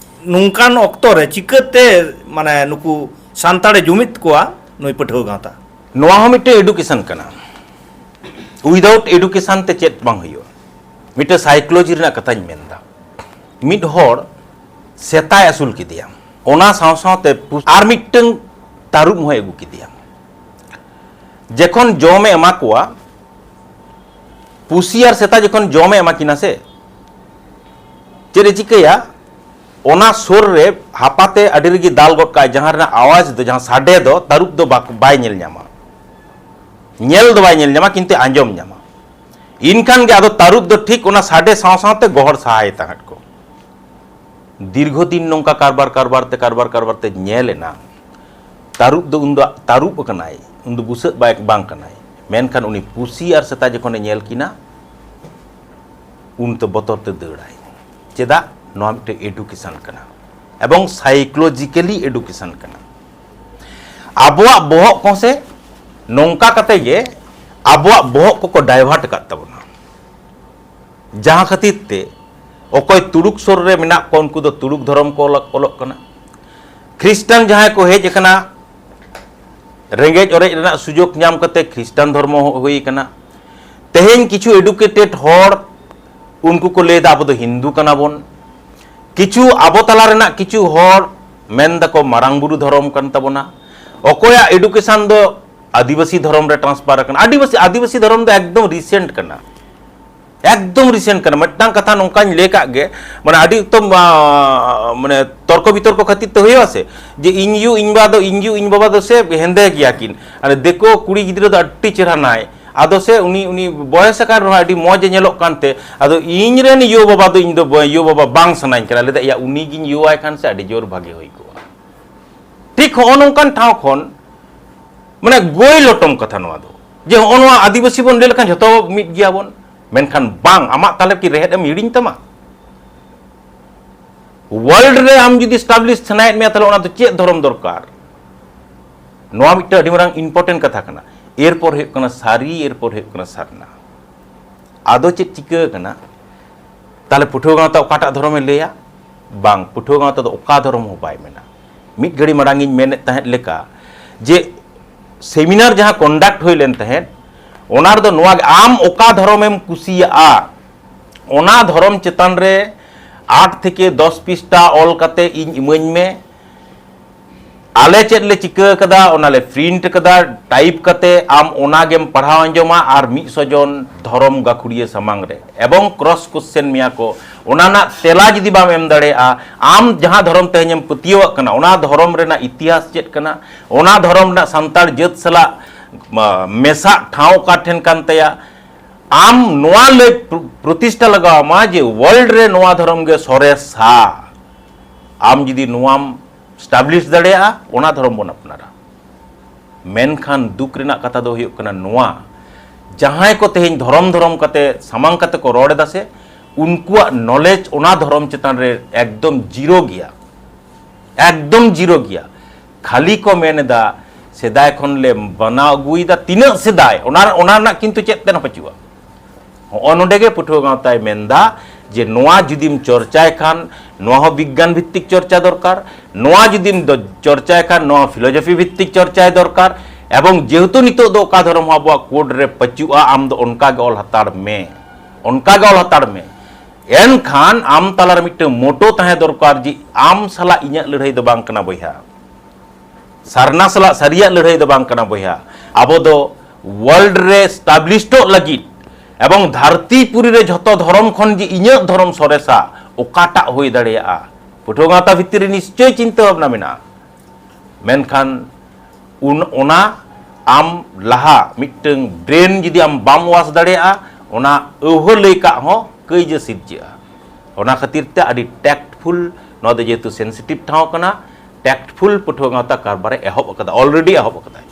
ᱱᱚᱝᱠᱟᱱ ᱚᱠᱛᱚ ᱨᱮ ᱪᱤᱠᱟᱹᱛᱮ, ᱢᱟᱱᱮ, ᱱᱩᱠᱩ ᱥᱟᱱᱛᱟᱲᱮ ᱡᱩᱢᱤᱫ ᱠᱚᱣᱟ ᱱᱩᱭ ᱯᱟᱹᱴᱷᱩᱣᱟᱹ ᱜᱟᱶᱛᱟ? ᱱᱚᱣᱟ ᱦᱚᱸ ᱢᱤᱫᱴᱮᱱ ᱮᱰᱩᱠᱮᱥᱚᱱ ᱠᱟᱱᱟ᱾ ᱩᱭᱫᱟᱣᱩᱴ ᱮᱰᱩᱠᱮᱥᱚᱱ ᱛᱮ ᱪᱮᱫ ᱵᱟᱝ ᱦᱩᱭᱩᱜᱼᱟ᱾ ᱢᱤᱫᱴᱮᱱ ᱥᱟᱭᱠᱳᱞᱚᱡᱤ ᱨᱮᱱᱟᱜ ᱠᱟᱛᱷᱟᱧ ᱢᱮᱱᱫᱟ᱾ ᱢᱤᱫ ᱦᱚᱲ ᱥᱮᱛᱟᱭ ᱟᱹᱥᱩᱞ ᱠᱮᱫᱮᱭᱟ᱾ ᱚᱱᱟ ᱥᱟᱶ ᱥᱟᱶᱛᱮ ᱯᱩ- ᱟᱨ ᱢᱤᱫᱴᱟᱝ ᱛᱟᱹᱨᱩᱵ ᱦᱚᱸᱭ ᱟᱹᱜᱩ ᱠᱮᱫᱮᱭᱟ᱾ ᱡᱚᱠᱷᱚᱱ ᱡᱚᱢᱮ ᱮᱢᱟ ᱠᱚᱣᱟ, ᱯᱩᱥᱤ ᱟᱨ ᱥᱮᱛᱟ ᱡᱚᱠᱷᱚᱱ ᱡᱚᱢᱮ ᱮᱢᱟ ᱠᱤᱱᱟ ᱥᱮ, ᱪᱮᱫ ᱮ ᱪᱤᱠᱟᱹᱭᱟ? ᱚᱱᱟ ᱥᱩᱨ ᱨᱮ ᱦᱟᱯᱟᱛᱮ ᱟᱹᱰᱤ ᱨᱟᱹᱜᱤ ᱫᱟᱞ ᱜᱚᱫ ᱠᱟᱜᱼᱟᱭ, ᱡᱟᱦᱟᱸ ᱨᱮᱱᱟᱜ ᱟᱣᱟᱡᱽ ᱫᱚ, ᱡᱟᱦᱟᱸ ᱥᱟᱰᱮ ᱫᱚ ᱛᱟᱹᱨᱩᱵ ᱫᱚ ᱵᱟᱠ-, ᱵᱟᱭ ᱧᱮᱞ ᱧᱟᱢᱟ᱾ ᱧᱮᱞ ᱫᱚ ᱵᱟᱭ ᱧᱮᱞ ᱧᱟᱢᱟ, ᱠᱤᱱᱛᱩ ᱟᱸᱡᱚᱢ ᱧᱟᱢᱟ᱾ ᱤᱱᱠᱷᱟᱱ ᱜᱮ ᱟᱫᱚ ᱛᱟᱹᱨᱩᱵ ᱫᱚ ᱴᱷᱤᱠ ᱚᱱᱟ ᱥᱟᱰᱮ ᱥᱟᱶ ᱥᱟᱶᱛᱮ ᱜᱚᱦᱚᱲ ᱥᱟᱦᱟᱭ ᱛᱟᱦᱮᱸᱫ ᱠᱚ᱾ ᱫᱤᱨᱜᱷᱚ ᱫᱤᱱ ᱱᱚᱝᱠᱟ ᱠᱟᱨᱵᱟᱨ ᱠᱟᱨᱵᱟᱨ ᱛᱮ, ᱠᱟᱨᱵᱟᱨ ᱠᱟᱨᱵᱟᱨ ᱛᱮ ᱧᱮᱞ ᱮᱱᱟ, ᱛᱟᱹᱨᱩᱵ ᱫᱚ ᱩᱱᱫᱚ ᱛᱟᱹᱨᱩᱵ ᱠᱟᱱᱟᱭ, ᱩᱱᱫᱚ ᱵᱩᱥᱟᱹᱜ ᱵᱟᱭ, ᱵᱟᱝ ᱠᱟᱱᱟᱭ᱾ ᱢᱮᱱᱠᱷᱟᱱ ᱩᱱᱤ ᱯᱩᱥᱤ ᱟᱨ ᱥᱮᱛᱟ ᱡᱚᱠᱷᱚᱱᱮ ᱧᱮᱞ ᱠᱤᱱᱟ, ᱩᱱ ᱫᱚ ᱵᱚᱛᱚᱨ ᱛᱮ ᱫᱟᱹᱲᱟᱭ᱾ ᱪᱮᱫᱟᱜ? ᱱᱚᱣᱟ ᱢᱤᱫᱴᱮᱱ education ᱠᱟᱱᱟ, ᱮᱵᱚᱝ psychologically education ᱠᱟᱱᱟ᱾ ᱟᱵᱚᱣᱟᱜ ᱵᱚᱦᱚᱜ ᱠᱚ ᱥᱮ ᱱᱚᱝᱠᱟ ᱠᱟᱛᱮ ᱜᱮ ᱟᱵᱚᱣᱟᱜ ᱵᱚᱦᱚᱜ ᱠᱚᱠᱚ divert ᱟᱠᱟᱫ ᱛᱟᱵᱚᱱᱟ᱾ ᱡᱟᱦᱟᱸ ᱠᱷᱟᱹᱛᱤᱨ ᱛᱮ ᱚᱠᱚᱭ ᱛᱩᱲᱩᱠ ᱥᱩᱨ ᱨᱮ ᱢᱮᱱᱟᱜ ᱠᱚᱣᱟ, ᱩᱱᱠᱩ ᱫᱚ ᱛᱩᱲᱩᱠ ᱫᱷᱚᱨᱚᱢ ᱠᱚ ᱚᱞᱚᱜ, ᱚᱞᱚᱜ ᱠᱟᱱᱟ᱾ ᱠᱷᱨᱤᱥᱴᱟᱱ ᱡᱟᱦᱟᱸᱭ ᱠᱚ ᱦᱮᱡ ᱟᱠᱟᱱᱟ, ᱨᱮᱸᱜᱮᱡ ᱚᱨᱮᱡ ᱨᱮᱱᱟᱜ ᱥᱩᱡᱳᱜᱽ ᱧᱟᱢ ᱠᱟᱛᱮ ᱠᱷᱨᱤᱥᱴᱟᱱ ᱫᱷᱚᱨᱢᱚ ᱦᱩᱭ ᱟᱠᱟᱱᱟ᱾ ᱛᱮᱦᱮᱧ ᱠᱤᱪᱷᱩ educated ᱦᱚᱲ, ᱩᱱᱠᱩ ᱠᱚ ᱞᱟᱹᱭ ᱮᱫᱟ, "ᱟᱵᱚ ᱫᱚ ᱦᱤᱱᱫᱩ ᱠᱟᱱᱟ ᱵᱚᱱ᱾" ᱠᱤᱪᱷᱩ ᱟᱵᱚ ᱛᱟᱞᱟ ᱨᱮᱱᱟᱜ ᱠᱤᱪᱷᱩ ᱦᱚᱲ ᱢᱮᱱ ᱫᱟᱠᱚ, "ᱢᱟᱨᱟᱝ ᱵᱩᱨᱩ ᱫᱷᱚᱨᱚᱢ ᱠᱟᱱ ᱛᱟᱵᱚᱱᱟ᱾" ᱚᱠᱚᱭᱟᱜ education ᱫᱚ ᱟᱹᱫᱤᱵᱟᱹᱥᱤ ᱫᱷᱚᱨᱚᱢ ᱨᱮ transfer ᱟᱠᱟᱱᱟ᱾ ᱟᱹᱫᱤᱵᱟᱹᱥᱤ, ᱟᱹᱫᱤᱵᱟᱹᱥᱤ ᱫᱷᱚᱨᱚᱢ ᱫᱚ ᱮᱠᱫᱚᱢ recent ᱠᱟᱱᱟ, ᱮᱠᱫᱚᱢ recent ᱠᱟᱱᱟ᱾ ᱢᱤᱫᱴᱟᱝ ᱠᱟᱛᱷᱟ ᱱᱚᱝᱠᱟᱧ ᱞᱟᱹᱭ ᱠᱟᱜ ᱜᱮ, ᱢᱟᱱᱮ ᱟᱹᱰᱤ ᱩᱛᱟᱹᱨ, ᱟ, ᱢᱟᱱᱮ ᱛᱚᱨᱠᱚ ᱵᱤᱛᱚᱨᱠᱚ ᱠᱷᱟᱹᱛᱤᱨ ᱛᱮ ᱦᱩᱭᱩᱜᱼᱟ ᱥᱮ, ᱡᱮ ᱤᱧ ᱭᱩ, ᱤᱧ ᱵᱟ ᱫᱚ, ᱤᱧ ᱭᱩ, ᱤᱧ ᱵᱟᱵᱟ ᱫᱚ ᱥᱮ ᱦᱮᱸᱫᱮ ᱜᱮᱭᱟ ᱠᱤᱱ, ᱟᱨ ᱫᱤᱠᱩ ᱠᱩᱲᱤ ᱜᱤᱫᱽᱨᱟᱹ ᱫᱚ ᱟᱹᱰᱤ ᱪᱮᱦᱨᱟ ᱱᱟᱭ, ᱟᱫᱚ ᱥᱮ ᱩᱱᱤ, ᱩᱱᱤ ᱵᱚᱭᱮᱥ ᱟᱠᱟᱱ ᱨᱮᱦᱚᱸ ᱟᱹᱰᱤ ᱢᱚᱡᱽ ᱮ ᱧᱮᱞᱚᱜ ᱠᱟᱱᱛᱮ, ᱟᱫᱚ ᱤᱧ ᱨᱮᱱ ᱭᱩ ᱵᱟᱵᱟ ᱫᱚ ᱤᱧ ᱫᱚ ᱵᱚ-, ᱭᱩ ᱵᱟᱵᱟ ᱵᱟᱝ ᱥᱟᱱᱟᱧ ᱠᱟᱱᱟ᱾ ᱞᱟᱹᱭ ᱫᱟ, "ᱭᱟ, ᱩᱱᱤ ᱜᱤᱧ ᱭᱩ ᱟᱭ ᱠᱷᱟᱱ ᱥᱮ ᱟᱹᱰᱤ ᱡᱳᱨ ᱵᱷᱟᱜᱮ ᱦᱩᱭ ᱠᱚᱜᱼᱟ᱾" ᱴᱷᱤᱠ ᱦᱚᱸᱜᱼᱚ ᱱᱚᱝᱠᱟᱱ ᱴᱷᱟᱶ ᱠᱷᱚᱱ, ᱢᱟᱱᱮ ᱜᱳᱭ ᱞᱚᱴᱚᱢ ᱠᱟᱛᱷᱟ ᱱᱚᱣᱟ ᱫᱚ, ᱡᱮ ᱦᱚᱸᱜᱼᱚ ᱱᱚᱣᱟ ᱟᱹᱫᱤᱵᱟᱹᱥᱤ ᱵᱚᱱ ᱞᱟᱹᱭ ᱞᱮᱠᱷᱟᱱ ᱡᱷᱚᱛᱚ ᱢᱤᱫ ᱜᱮᱭᱟ ᱵᱚᱱ, ᱢᱮᱱᱠᱷᱟᱱ ᱵᱟᱝ, ᱟᱢᱟᱜ ᱛᱟᱦᱞᱮ ᱠᱤ ᱨᱮᱦᱮᱫ ᱮᱢ ᱦᱤᱲᱤᱧ ᱛᱟᱢᱟ? World ᱨᱮ ᱟᱢ ᱡᱩᱫᱤ establish ᱥᱟᱱᱟᱭᱮᱫ ᱢᱮᱭᱟ, ᱛᱟᱦᱞᱮ ᱚᱱᱟ ᱫᱚ ᱪᱮᱫ ᱫᱷᱚᱨᱚᱢ ᱫᱚᱨᱠᱟᱨ? ᱱᱚᱣᱟ ᱢᱤᱫᱴᱟᱝ ᱟᱹᱰᱤ ᱢᱟᱨᱟᱝ important ᱠᱟᱛᱷᱟ ᱠᱟᱱᱟ᱾ ᱮᱨᱯᱚᱨ ᱦᱩᱭᱩᱜ ᱠᱟᱱᱟ ᱥᱟᱹᱨᱤ, ᱮᱨᱯᱚᱨ ᱦᱩᱭᱩᱜ ᱠᱟᱱᱟ ᱥᱟᱨᱱᱟ᱾ ᱟᱫᱚ ᱪᱮᱫ ᱪᱤᱠᱟᱹ ᱠᱟᱱᱟ? ᱛᱟᱦᱞᱮ ᱯᱟᱹᱴᱷᱩᱣᱟᱹ ᱜᱟᱶᱛᱟ ᱚᱠᱟᱴᱟᱜ ᱫᱷᱚᱨᱚᱢᱮ ᱞᱟᱹᱭᱟ? ᱵᱟᱝ, ᱯᱟᱹᱴᱷᱩᱣᱟᱹ ᱜᱟᱶᱛᱟ ᱫᱚ ᱚᱠᱟ ᱫᱷᱚᱨᱚᱢ ᱦᱚᱸ ᱵᱟᱭ ᱢᱮᱱᱟ᱾ ᱢᱤᱫ ᱜᱷᱟᱹᱲᱤ ᱢᱟᱲᱟᱝ ᱤᱧ ᱢᱮᱱᱮᱫ ᱛᱟᱦᱮᱸᱫ ᱞᱮᱠᱟ, ᱡᱮ seminar ᱡᱟᱦᱟᱸ conduct ᱦᱩᱭ ᱞᱮᱱ ᱛᱟᱦᱮᱸᱫ, ᱚᱱᱟ ᱨᱮᱫᱚ ᱱᱚᱣᱟ ᱜᱮ, ᱟᱢ ᱚᱠᱟ ᱫᱷᱚᱨᱚᱢᱮᱢ ᱠᱩᱥᱤᱭᱟᱜᱼᱟ, ᱚᱱᱟ ᱫᱷᱚᱨᱚᱢ ᱪᱮᱛᱟᱱ ᱨᱮ ᱟᱴ ᱛᱷᱮᱠᱮ ᱫᱚᱥ ᱯᱤᱥᱴᱟ ᱚᱞ ᱠᱟᱛᱮ ᱤᱧ ᱤᱢᱟᱹᱧ ᱢᱮ᱾ ᱟᱞᱮ ᱪᱮᱫ ᱞᱮ ᱪᱤᱠᱟᱹ ᱠᱟᱫᱟ, ᱚᱱᱟ ᱞᱮ ᱯᱨᱤᱱᱴ ᱠᱟᱫᱟ, ᱴᱟᱭᱤᱯ ᱠᱟᱛᱮ ᱟᱢ ᱚᱱᱟ ᱜᱮᱢ ᱯᱟᱲᱦᱟᱣ ᱟᱸᱡᱚᱢᱟ ᱟᱨ ᱢᱤᱫ ᱥᱚ ᱡᱚᱱ ᱫᱷᱚᱨᱚᱢ ᱜᱟᱹᱠᱷᱩᱲᱤᱭᱟᱹ ᱥᱟᱢᱟᱝ ᱨᱮ, ᱮᱵᱚᱝ ᱠᱨᱚᱥ ᱠᱚᱥᱪᱮᱱ ᱢᱮᱭᱟ ᱠᱚ᱾ ᱚᱱᱟ ᱨᱮᱱᱟᱜ ᱛᱮᱞᱟ ᱡᱩᱫᱤ ᱵᱟᱢ ᱮᱢ ᱫᱟᱲᱮᱭᱟᱜᱼᱟ, ᱟᱢ ᱡᱟᱦᱟᱸ ᱫᱷᱚᱨᱚᱢ ᱛᱮᱦᱮᱧᱮᱢ ᱯᱟᱹᱛᱭᱟᱹᱣᱟᱜ ᱠᱟᱱᱟ, ᱚᱱᱟ ᱫᱷᱚᱨᱚᱢ ᱨᱮᱱᱟᱜ ᱤᱛᱤᱦᱟᱥ ᱪᱮᱫ ᱠᱟᱱᱟ, ᱚᱱᱟ ᱫᱷᱚᱨᱚᱢ ᱨᱮᱱᱟᱜ ᱥᱟᱱᱛᱟᱲ ᱡᱟᱹᱛ ᱥᱟᱞᱟᱜ, ᱢᱟ, ᱢᱮᱥᱟᱜ ᱴᱷᱟᱶ ᱚᱠᱟ ᱴᱷᱮᱱ ᱠᱟᱱ ᱛᱟᱭᱟ, ᱟᱢ ᱱᱚᱣᱟ ᱞᱟᱹᱭ ᱯᱨᱚ-, ᱯᱨᱚᱛᱤᱥᱴᱷᱟ ᱞᱟᱜᱟᱣ ᱟᱢᱟ ᱡᱮ ᱣᱟᱨᱞᱰ ᱨᱮ ᱱᱚᱣᱟ ᱫᱷᱚᱨᱚᱢ ᱜᱮ ᱥᱚᱨᱮᱥᱟ᱾ ᱟᱢ ᱡᱩᱫᱤ ᱱᱚᱣᱟᱢ ᱮᱥᱴᱟᱵᱞᱤᱥ ᱫᱟᱲᱮᱭᱟᱜᱼᱟ, ᱚᱱᱟ ᱫᱷᱚᱨᱚᱢ ᱵᱚᱱ ᱟᱯᱱᱟᱨᱟ᱾ ᱢᱮᱱᱠᱷᱟᱱ ᱫᱩᱠ ᱨᱮᱱᱟᱜ ᱠᱟᱛᱷᱟ ᱫᱚ ᱦᱩᱭᱩᱜ ᱠᱟᱱᱟ ᱱᱚᱣᱟ, ᱡᱟᱦᱟᱸᱭ ᱠᱚ ᱛᱮᱦᱮᱧ ᱫᱷᱚᱨᱚᱢ ᱫᱷᱚᱨᱚᱢ ᱠᱟᱛᱮ ᱥᱟᱢᱟᱝ ᱠᱟᱛᱮ ᱠᱚ ᱨᱚᱲ ᱮᱫᱟ ᱥᱮ, ᱩᱱᱠᱩᱣᱟᱜ ᱱᱚᱞᱮᱡᱽ ᱚᱱᱟ ᱫᱷᱚᱨᱚᱢ ᱪᱮᱛᱟᱱ ᱨᱮ ᱮᱠᱫᱚᱢ ᱡᱤᱨᱳ ᱜᱮᱭᱟ, ᱮᱠᱫᱚᱢ ᱡᱤᱨᱳ ᱜᱮᱭᱟ᱾ ᱠᱷᱟᱹᱞᱤ ᱠᱚ ᱢᱮᱱ ᱮᱫᱟ, ᱥᱮᱫᱟᱭ ᱠᱷᱚᱱ ᱞᱮ ᱢᱟᱱᱟᱣ ᱟᱹᱜᱩᱭᱮᱫᱟ, ᱛᱤᱱᱟᱹᱜ ᱥᱮᱫᱟᱭ, ᱚᱱᱟ, ᱚᱱᱟ ᱨᱮᱱᱟᱜ ᱠᱤᱱᱛᱩ ᱪᱮᱫ ᱛᱮ ᱦᱚᱸ ᱯᱟᱹᱪᱩᱜᱼᱟ᱾ ᱦᱚᱸᱜᱼᱚ ᱱᱚᱰᱮ ᱜᱮ ᱯᱟᱹᱴᱷᱩᱣᱟᱹ ᱜᱟᱶᱛᱟᱭ ᱢᱮᱱᱫᱟ ᱡᱮ ᱱᱚᱣᱟ ᱡᱩᱫᱤᱢ ᱪᱚᱨᱪᱟᱭ ᱠᱷᱟᱱ, ᱱᱚᱣᱟ ᱦᱚᱸ ᱵᱤᱜᱽᱜᱟᱱ ᱵᱷᱤᱛᱛᱤᱠ ᱪᱚᱨᱪᱟ ᱫᱚᱨᱠᱟᱨ, ᱱᱚᱣᱟ ᱡᱩᱫᱤᱢ ᱫᱚ ᱪᱚᱨᱪᱟᱭ ᱠᱷᱟᱱ, ᱱᱚᱣᱟ ᱯᱷᱤᱞᱳᱡᱚᱯᱷᱤ ᱵᱷᱤᱛᱛᱤᱠ ᱪᱚᱨᱪᱟᱭ ᱫᱚᱨᱠᱟᱨ, ᱮᱵᱚᱝ ᱡᱮᱦᱮᱛᱩ ᱱᱤᱛᱚᱜ ᱫᱚ ᱚᱠᱟ ᱫᱷᱚᱨᱚᱢ ᱦᱚᱸ ᱟᱵᱚᱣᱟᱜ ᱠᱳᱰ ᱨᱮ ᱯᱟᱹᱪᱩᱜᱼᱟ, ᱟᱢ ᱫᱚ ᱚᱱᱠᱟ ᱜᱮ ᱚᱞ ᱦᱟᱛᱟᱲ ᱢᱮ, ᱚᱱᱠᱟ ᱜᱮ ᱚᱞ ᱦᱟᱛᱟᱲ ᱢᱮ᱾ ᱮᱱᱠᱷᱟᱱ ᱟᱢ ᱛᱟᱞᱟᱨᱮ ᱢᱤᱫᱴᱟᱝ ᱢᱳᱴᱳ ᱛᱟᱦᱮᱸ ᱫᱚᱨᱠᱟᱨ ᱡᱮ ᱟᱢ ᱥᱟᱞᱟᱜ ᱤᱧᱟᱹᱜ ᱞᱟᱹᱲᱦᱟᱹᱭ ᱫᱚ ᱵᱟᱝ ᱠᱟᱱᱟ ᱵᱚᱭᱦᱟ, ᱥᱟᱨᱱᱟ ᱥᱟᱞᱟᱜ ᱥᱟᱹᱨᱤᱭᱟᱜ ᱞᱟᱹᱲᱦᱟᱹᱭ ᱫᱚ ᱵᱟᱝ ᱠᱟᱱᱟ ᱵᱚᱭᱦᱟ᱾ ᱟᱵᱚ ᱫᱚ ᱣᱟᱨᱞᱰ ᱨᱮ ᱮᱥᱴᱟᱵᱞᱤᱥᱴᱚᱜ ᱞᱟᱹᱜᱤᱫ ᱮᱵᱚᱝ ᱫᱷᱟᱹᱨᱛᱤ ᱯᱩᱨᱤ ᱨᱮ ᱡᱷᱚᱛᱚ ᱫᱷᱚᱨᱚᱢ ᱠᱷᱚᱱ ᱡᱮ ᱤᱧᱟᱹᱜ ᱫᱷᱚᱨᱚᱢ ᱥᱚᱨᱮᱥᱟ, ᱚᱠᱟᱴᱟᱜ ᱦᱩᱭ ᱫᱟᱲᱮᱭᱟᱜᱼᱟ? ᱯᱟᱹᱴᱷᱩᱣᱟᱹ ᱜᱟᱶᱛᱟ ᱵᱷᱤᱛᱤᱨ ᱨᱮ ᱱᱤᱥᱪᱚᱭ ᱪᱤᱱᱛᱟᱹ ᱵᱷᱟᱵᱽᱱᱟ ᱢᱮᱱᱟᱜᱼᱟ᱾ ᱢᱮᱱᱠᱷᱟᱱ ᱩᱱ, ᱚᱱᱟ ᱟᱢ ᱞᱟᱦᱟ ᱢᱤᱫᱴᱟᱝ ᱵᱨᱮᱱ ᱡᱩᱫᱤ ᱟᱢ ᱵᱟᱢ ᱣᱟᱥ ᱫᱟᱲᱮᱭᱟᱜᱼᱟ, ᱚᱱᱟ ᱟᱹᱣᱦᱟᱹ ᱞᱟᱹᱭ ᱠᱟᱜ ᱦᱚᱸ ᱠᱟᱹᱭᱡᱟᱹ ᱥᱤᱨᱡᱟᱹᱜᱼᱟ᱾ ᱚᱱᱟ ᱠᱷᱟᱹᱛᱤᱨ ᱛᱮ ᱟᱹᱰᱤ ᱴᱮᱠᱴᱯᱷᱩᱞ, ᱱᱚᱣᱟ ᱫᱚ ᱡᱮᱦᱮᱛᱩ ᱥᱮᱱᱥᱤᱴᱤᱵᱷ ᱴᱷᱟᱶ ᱠᱟᱱᱟ, ᱴᱮᱠᱴᱯᱷᱩᱞ ᱯᱟᱹᱴᱷᱩᱣᱟᱹ ᱜᱟᱶᱛᱟ ᱠᱟᱨᱵᱟᱨᱮ ᱮᱦᱚᱵ ᱟᱠᱟᱫᱟ, ᱚᱞᱨᱮᱰᱤ ᱮᱦᱚᱵ ᱟᱠᱟᱫᱟᱭ᱾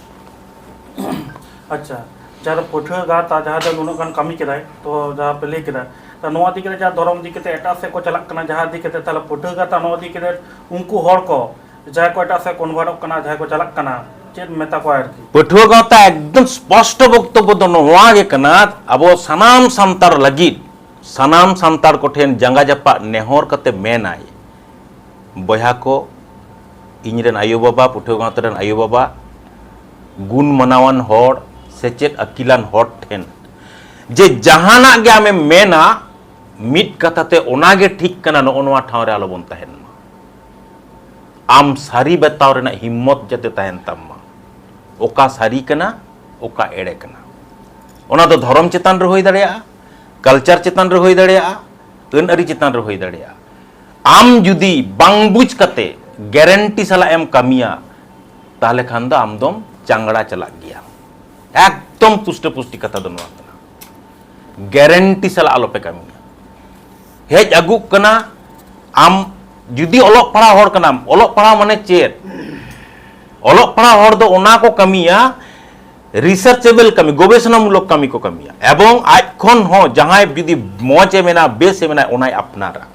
ᱟᱪᱪᱷᱟ, ᱡᱟᱦᱟᱸ ᱫᱚ ᱯᱟᱹᱴᱷᱩᱣᱟᱹ ᱜᱟᱶᱛᱟ ᱡᱟᱦᱟᱸ ᱫᱚ ᱱᱩᱱᱟᱹᱜ ᱜᱟᱱ ᱠᱟᱹᱢᱤ ᱠᱮᱫᱟᱭ, ᱛᱚ ᱡᱟᱦᱟᱸ ᱯᱮ ᱞᱟᱹᱭ ᱠᱮᱫᱟ, ᱛᱚ ᱱᱚᱣᱟ ᱤᱫᱤ ᱠᱟᱛᱮ ᱡᱟᱦᱟᱸ ᱫᱷᱚᱨᱚᱢ ᱤᱫᱤ ᱠᱟᱛᱮ ᱮᱴᱟᱜ ᱥᱮᱫ ᱠᱚ ᱪᱟᱞᱟᱜ ᱠᱟᱱᱟ, ᱡᱟᱦᱟᱸ ᱤᱫᱤ ᱠᱟᱛᱮ ᱛᱟᱦᱚᱞᱮ ᱯᱟᱹᱴᱷᱩᱣᱟᱹ ᱜᱟᱶᱛᱟ ᱱᱚᱣᱟ ᱤᱫᱤ ᱠᱟᱛᱮ ᱩᱱᱠᱩ ᱦᱚᱲ ᱠᱚ ᱡᱟᱦᱟᱸᱭ ᱠᱚ ᱮᱴᱟᱜ ᱥᱮᱫ ᱠᱚᱱᱵᱷᱟᱨᱴᱚᱜ ᱠᱟᱱᱟ, ᱡᱟᱦᱟᱸᱭ ᱠᱚ ᱪᱟᱞᱟᱜ ᱠᱟᱱᱟ, ᱪᱮᱫ ᱮᱢ ᱢᱮᱛᱟ ᱠᱚᱣᱟ ᱟᱨᱠᱤ? ᱯᱟᱹᱴᱷᱩᱣᱟᱹ ᱜᱟᱶᱛᱟ ᱮᱠᱫᱚᱢ ᱥᱯᱚᱥᱴᱚ ᱵᱚᱠᱛᱚᱵᱵᱚ ᱫᱚ ᱱᱚᱣᱟ ᱜᱮ ᱠᱟᱱᱟ, ᱟᱵᱚ ᱥᱟᱱᱟᱢ ᱥᱟᱱᱛᱟᱲ ᱞᱟᱹᱜᱤᱫ, ᱥᱟᱱᱟᱢ ᱥᱟᱱᱛᱟᱲ ᱠᱚᱴᱷᱮᱱ ᱡᱟᱸᱜᱟ ᱡᱟᱯᱟᱜ ᱱᱮᱦᱚᱨ ᱠᱟᱛᱮ ᱢᱮᱱᱟᱭ, ᱵᱚᱭᱦᱟ ᱠᱚ, ᱤᱧ ᱨᱮᱱ ᱟᱭᱳᱼᱵᱟᱵᱟ, ᱯᱟᱹᱴᱷᱩᱣᱟᱹ ᱜᱟᱶᱛᱟ ᱨᱮᱱ ᱟᱭᱳᱼᱵᱟᱵᱟ, ᱜᱩᱱ ᱢᱟᱱᱟᱣᱟᱱ ᱦᱚᱲ, ᱥᱮᱪᱮᱫ ᱟᱹᱠᱤᱞᱟᱱ ᱦᱚᱲ ᱴᱷᱮᱱ ᱡᱮ ᱡᱟᱦᱟᱱᱟᱜ ᱜᱮ ᱟᱢᱮᱢ ᱢᱮᱱᱟ, ᱢᱤᱫ ᱠᱟᱛᱷᱟ ᱛᱮ ᱚᱱᱟ ᱜᱮ ᱴᱷᱤᱠ ᱠᱟᱱᱟ, ᱱᱚᱜᱼᱚ ᱱᱚᱣᱟ ᱴᱷᱟᱶ ᱨᱮ ᱟᱞᱚ ᱵᱚᱱ ᱛᱟᱦᱮᱱ ᱢᱟ᱾ ᱟᱢ ᱥᱟᱹᱨᱤ ᱵᱟᱛᱟᱣ ᱨᱮᱱᱟᱜ ᱦᱤᱢᱢᱚᱛ ᱡᱟᱛᱮ ᱛᱟᱦᱮᱱ ᱛᱟᱢ ᱢᱟ, ᱚᱠᱟ ᱥᱟᱹᱨᱤ ᱠᱟᱱᱟ, ᱚᱠᱟ ᱮᱲᱮ ᱠᱟᱱᱟ᱾ ᱚᱱᱟ ᱫᱚ ᱫᱷᱚᱨᱚᱢ ᱪᱮᱛᱟᱱ ᱨᱮ ᱦᱩᱭ ᱫᱟᱲᱮᱭᱟᱜᱼᱟ, ᱠᱟᱞᱪᱟᱨ ᱪᱮᱛᱟᱱ ᱨᱮ ᱦᱩᱭ ᱫᱟᱲᱮᱭᱟᱜᱼᱟ, ᱟᱹᱱ ᱟᱹᱨᱤ ᱪᱮᱛᱟᱱ ᱨᱮ ᱦᱩᱭ ᱫᱟᱲᱮᱭᱟᱜᱼᱟ᱾ ᱟᱢ ᱡᱩᱫᱤ ᱵᱟᱝ ᱵᱩᱡᱽ ᱠᱟᱛᱮ ᱜᱮᱨᱮᱱᱴᱤ ᱥᱟᱞᱟᱜ ᱮᱢ ᱠᱟᱹᱢᱤᱭᱟ, ᱛᱟᱦᱚᱞᱮ ᱠᱷᱟᱱ ᱫᱚ ᱟᱢ ᱫᱚᱢ ᱪᱟᱝᱲᱟ ᱪᱟᱞᱟᱜ ᱜᱮᱭᱟ᱾ ᱮᱠᱫᱚᱢ ᱯᱩᱥᱴᱟᱹ ᱯᱩᱥᱴᱤ ᱠᱟᱛᱷᱟ ᱫᱚ ᱱᱚᱣᱟ ᱠᱟᱱᱟ, ᱜᱮᱨᱮᱱᱴᱤ ᱥᱟᱞᱟᱜ ᱟᱞᱚᱯᱮ ᱠᱟᱹᱢᱤᱭᱟ᱾ ᱦᱮᱡ ᱟᱹᱜᱩᱜ ᱠᱟᱱᱟ, ᱟᱢ ᱡᱩᱫᱤ ᱚᱞᱚᱜ ᱯᱟᱲᱦᱟᱣ ᱦᱚᱲ ᱠᱟᱱᱟᱢ, ᱚᱞᱚᱜ ᱯᱟᱲᱦᱟᱣ ᱢᱟᱱᱮ ᱪᱮᱫ? ᱚᱞᱚᱜ ᱯᱟᱲᱦᱟᱣ ᱦᱚᱲ ᱫᱚ ᱚᱱᱟ ᱠᱚ ᱠᱟᱹᱢᱤᱭᱟ, ᱨᱤᱥᱟᱨᱪᱮᱵᱮᱞ ᱠᱟᱹᱢᱤ, ᱜᱚᱵᱮᱥᱚᱱᱟᱢᱩᱞᱚᱠ ᱠᱟᱹᱢᱤ ᱠᱚ ᱠᱟᱹᱢᱤᱭᱟ᱾ ᱮᱵᱚᱝ ᱟᱡ ᱠᱷᱚᱱ ᱦᱚᱸ ᱡᱟᱦᱟᱸᱭ ᱡᱩᱫᱤ ᱢᱚᱡᱽ ᱮ ᱢᱮᱱᱟ, ᱵᱮᱥ ᱮ ᱢᱮᱱᱟ, ᱚᱱᱟᱭ ᱟᱯᱱᱟᱨᱟ᱾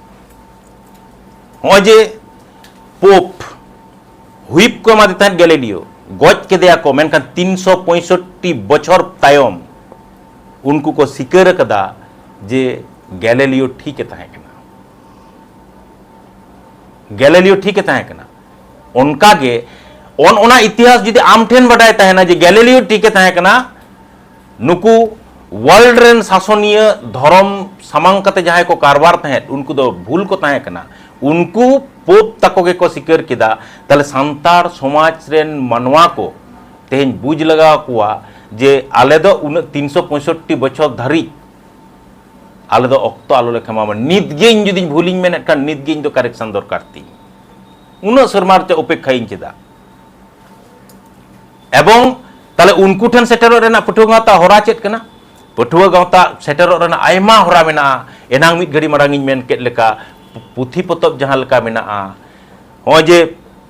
ᱱᱚᱜᱼᱚᱭ ᱡᱮ ᱯᱳᱯ ᱦᱩᱭᱤᱯ ᱠᱚ ᱮᱢᱟᱫᱮ ᱛᱟᱦᱮᱸᱫ ᱜᱮᱞᱤᱞᱤᱭᱳ, ᱜᱚᱡ ᱠᱮᱫᱮᱭᱟ ᱠᱚ, ᱢᱮᱱᱠᱷᱟᱱ ᱛᱤᱱᱥᱚ ᱯᱚᱸᱭᱥᱚᱴᱴᱤ ᱵᱚᱪᱷᱚᱨ ᱛᱟᱭᱚᱢ ᱩᱱᱠᱩ ᱠᱚ ᱥᱤᱠᱟᱹᱨ ᱟᱠᱟᱫᱟ ᱡᱮ ᱜᱮᱞᱤᱞᱤᱭᱳ ᱴᱷᱤᱠ ᱮ ᱛᱟᱦᱮᱸ ᱠᱟᱱᱟ᱾ ᱜᱮᱞᱤᱞᱤᱭᱳ ᱴᱷᱤᱠ ᱮ ᱛᱟᱦᱮᱸ ᱠᱟᱱᱟ᱾ ᱚᱱᱠᱟ ᱜᱮ ᱚᱱ-, ᱚᱱᱟ ᱤᱛᱤᱦᱟᱥ ᱡᱩᱫᱤ ᱟᱢ ᱴᱷᱮᱱ ᱵᱟᱰᱟᱭ ᱛᱟᱦᱮᱱᱟ ᱡᱮ ᱜᱮᱞᱤᱞᱤᱭᱳ ᱴᱷᱤᱠ ᱮ ᱛᱟᱦᱮᱸ ᱠᱟᱱᱟ, ᱱᱩᱠᱩ ᱣᱟᱨᱞᱰ ᱨᱮᱱ ᱥᱟᱥᱚᱱᱤᱭᱟᱹ ᱫᱷᱚᱨᱚᱢ ᱥᱟᱢᱟᱝ ᱠᱟᱛᱮ ᱡᱟᱦᱟᱸᱭ ᱠᱚ ᱠᱟᱨᱵᱟᱨ ᱛᱟᱦᱮᱸᱫ, ᱩᱱᱠᱩ ᱫᱚ ᱵᱷᱩᱞ ᱠᱚ ᱛᱟᱦᱮᱸ ᱠᱟᱱᱟ᱾ ᱩᱱᱠᱩ ᱯᱳᱯ ᱛᱟᱠᱚ ᱜᱮᱠᱚ ᱥᱤᱠᱟᱹᱨ ᱠᱮᱫᱟ᱾ ᱛᱟᱦᱞᱮ ᱥᱟᱱᱛᱟᱲ ᱥᱚᱢᱟᱡᱽ ᱨᱮᱱ ᱢᱟᱱᱣᱟ ᱠᱚ ᱛᱮᱦᱮᱧ ᱵᱩᱡᱽ ᱞᱟᱜᱟᱣ ᱠᱚᱣᱟ ᱡᱮ ᱟᱞᱮ ᱫᱚ ᱩᱱᱟᱹᱜ ᱛᱤᱱᱥᱚ ᱯᱚᱸᱭᱥᱚᱴᱴᱤ ᱵᱚᱪᱷᱚᱨ ᱫᱷᱟᱹᱨᱤᱡ ᱟᱞᱮ ᱫᱚ ᱚᱠᱛᱚ ᱟᱞᱚ ᱞᱮ ᱠᱷᱮᱢᱟᱣᱟ᱾ ᱱᱤᱛ ᱜᱮ ᱤᱧ ᱡᱩᱫᱤᱧ ᱵᱷᱩᱞᱤᱧ ᱢᱮᱱᱮᱫ ᱠᱷᱟᱱ, ᱱᱤᱛ ᱜᱮ ᱤᱧ ᱫᱚ ᱠᱟᱨᱮᱠᱥᱚᱱ ᱫᱚᱨᱠᱟᱨ ᱛᱤᱧ᱾ ᱩᱱᱟᱹᱜ ᱥᱮᱨᱢᱟ ᱨᱮ ᱪᱮᱫ ᱚᱯᱮᱠᱠᱷᱟᱭᱤᱧ ᱪᱮᱫᱟᱜ? ᱮᱵᱚᱝ ᱛᱟᱦᱞᱮ ᱩᱱᱠᱩ ᱴᱷᱮᱱ ᱥᱮᱴᱮᱨᱚᱜ ᱨᱮᱱᱟᱜ ᱯᱟᱹᱴᱷᱩᱣᱟᱹ ᱜᱟᱶᱛᱟ ᱦᱚᱨᱟ ᱪᱮᱫ ᱠᱟᱱᱟ? ᱯᱟᱹᱴᱷᱩᱣᱟᱹ ᱜᱟᱶᱛᱟ ᱥᱮᱴᱮᱨᱚᱜ ᱨᱮᱱᱟᱜ ᱟᱭᱢᱟ ᱦᱚᱨᱟ ᱢᱮᱱᱟᱜᱼᱟ᱾ ᱮᱱᱟᱝ ᱢᱤᱫ ᱜᱷᱟᱹᱲᱤ ᱢᱟᱲᱟᱝ ᱤᱧ ᱢᱮᱱ ᱠᱮᱫ ᱞᱮᱠᱟ, ᱯᱩ-, ᱯᱩᱛᱷᱤ ᱯᱚᱛᱚᱵ ᱡᱟᱦᱟᱸ ᱞᱮᱠᱟ ᱢᱮᱱᱟᱜᱼᱟ, ᱱᱚᱜᱼᱚᱭ ᱡᱮ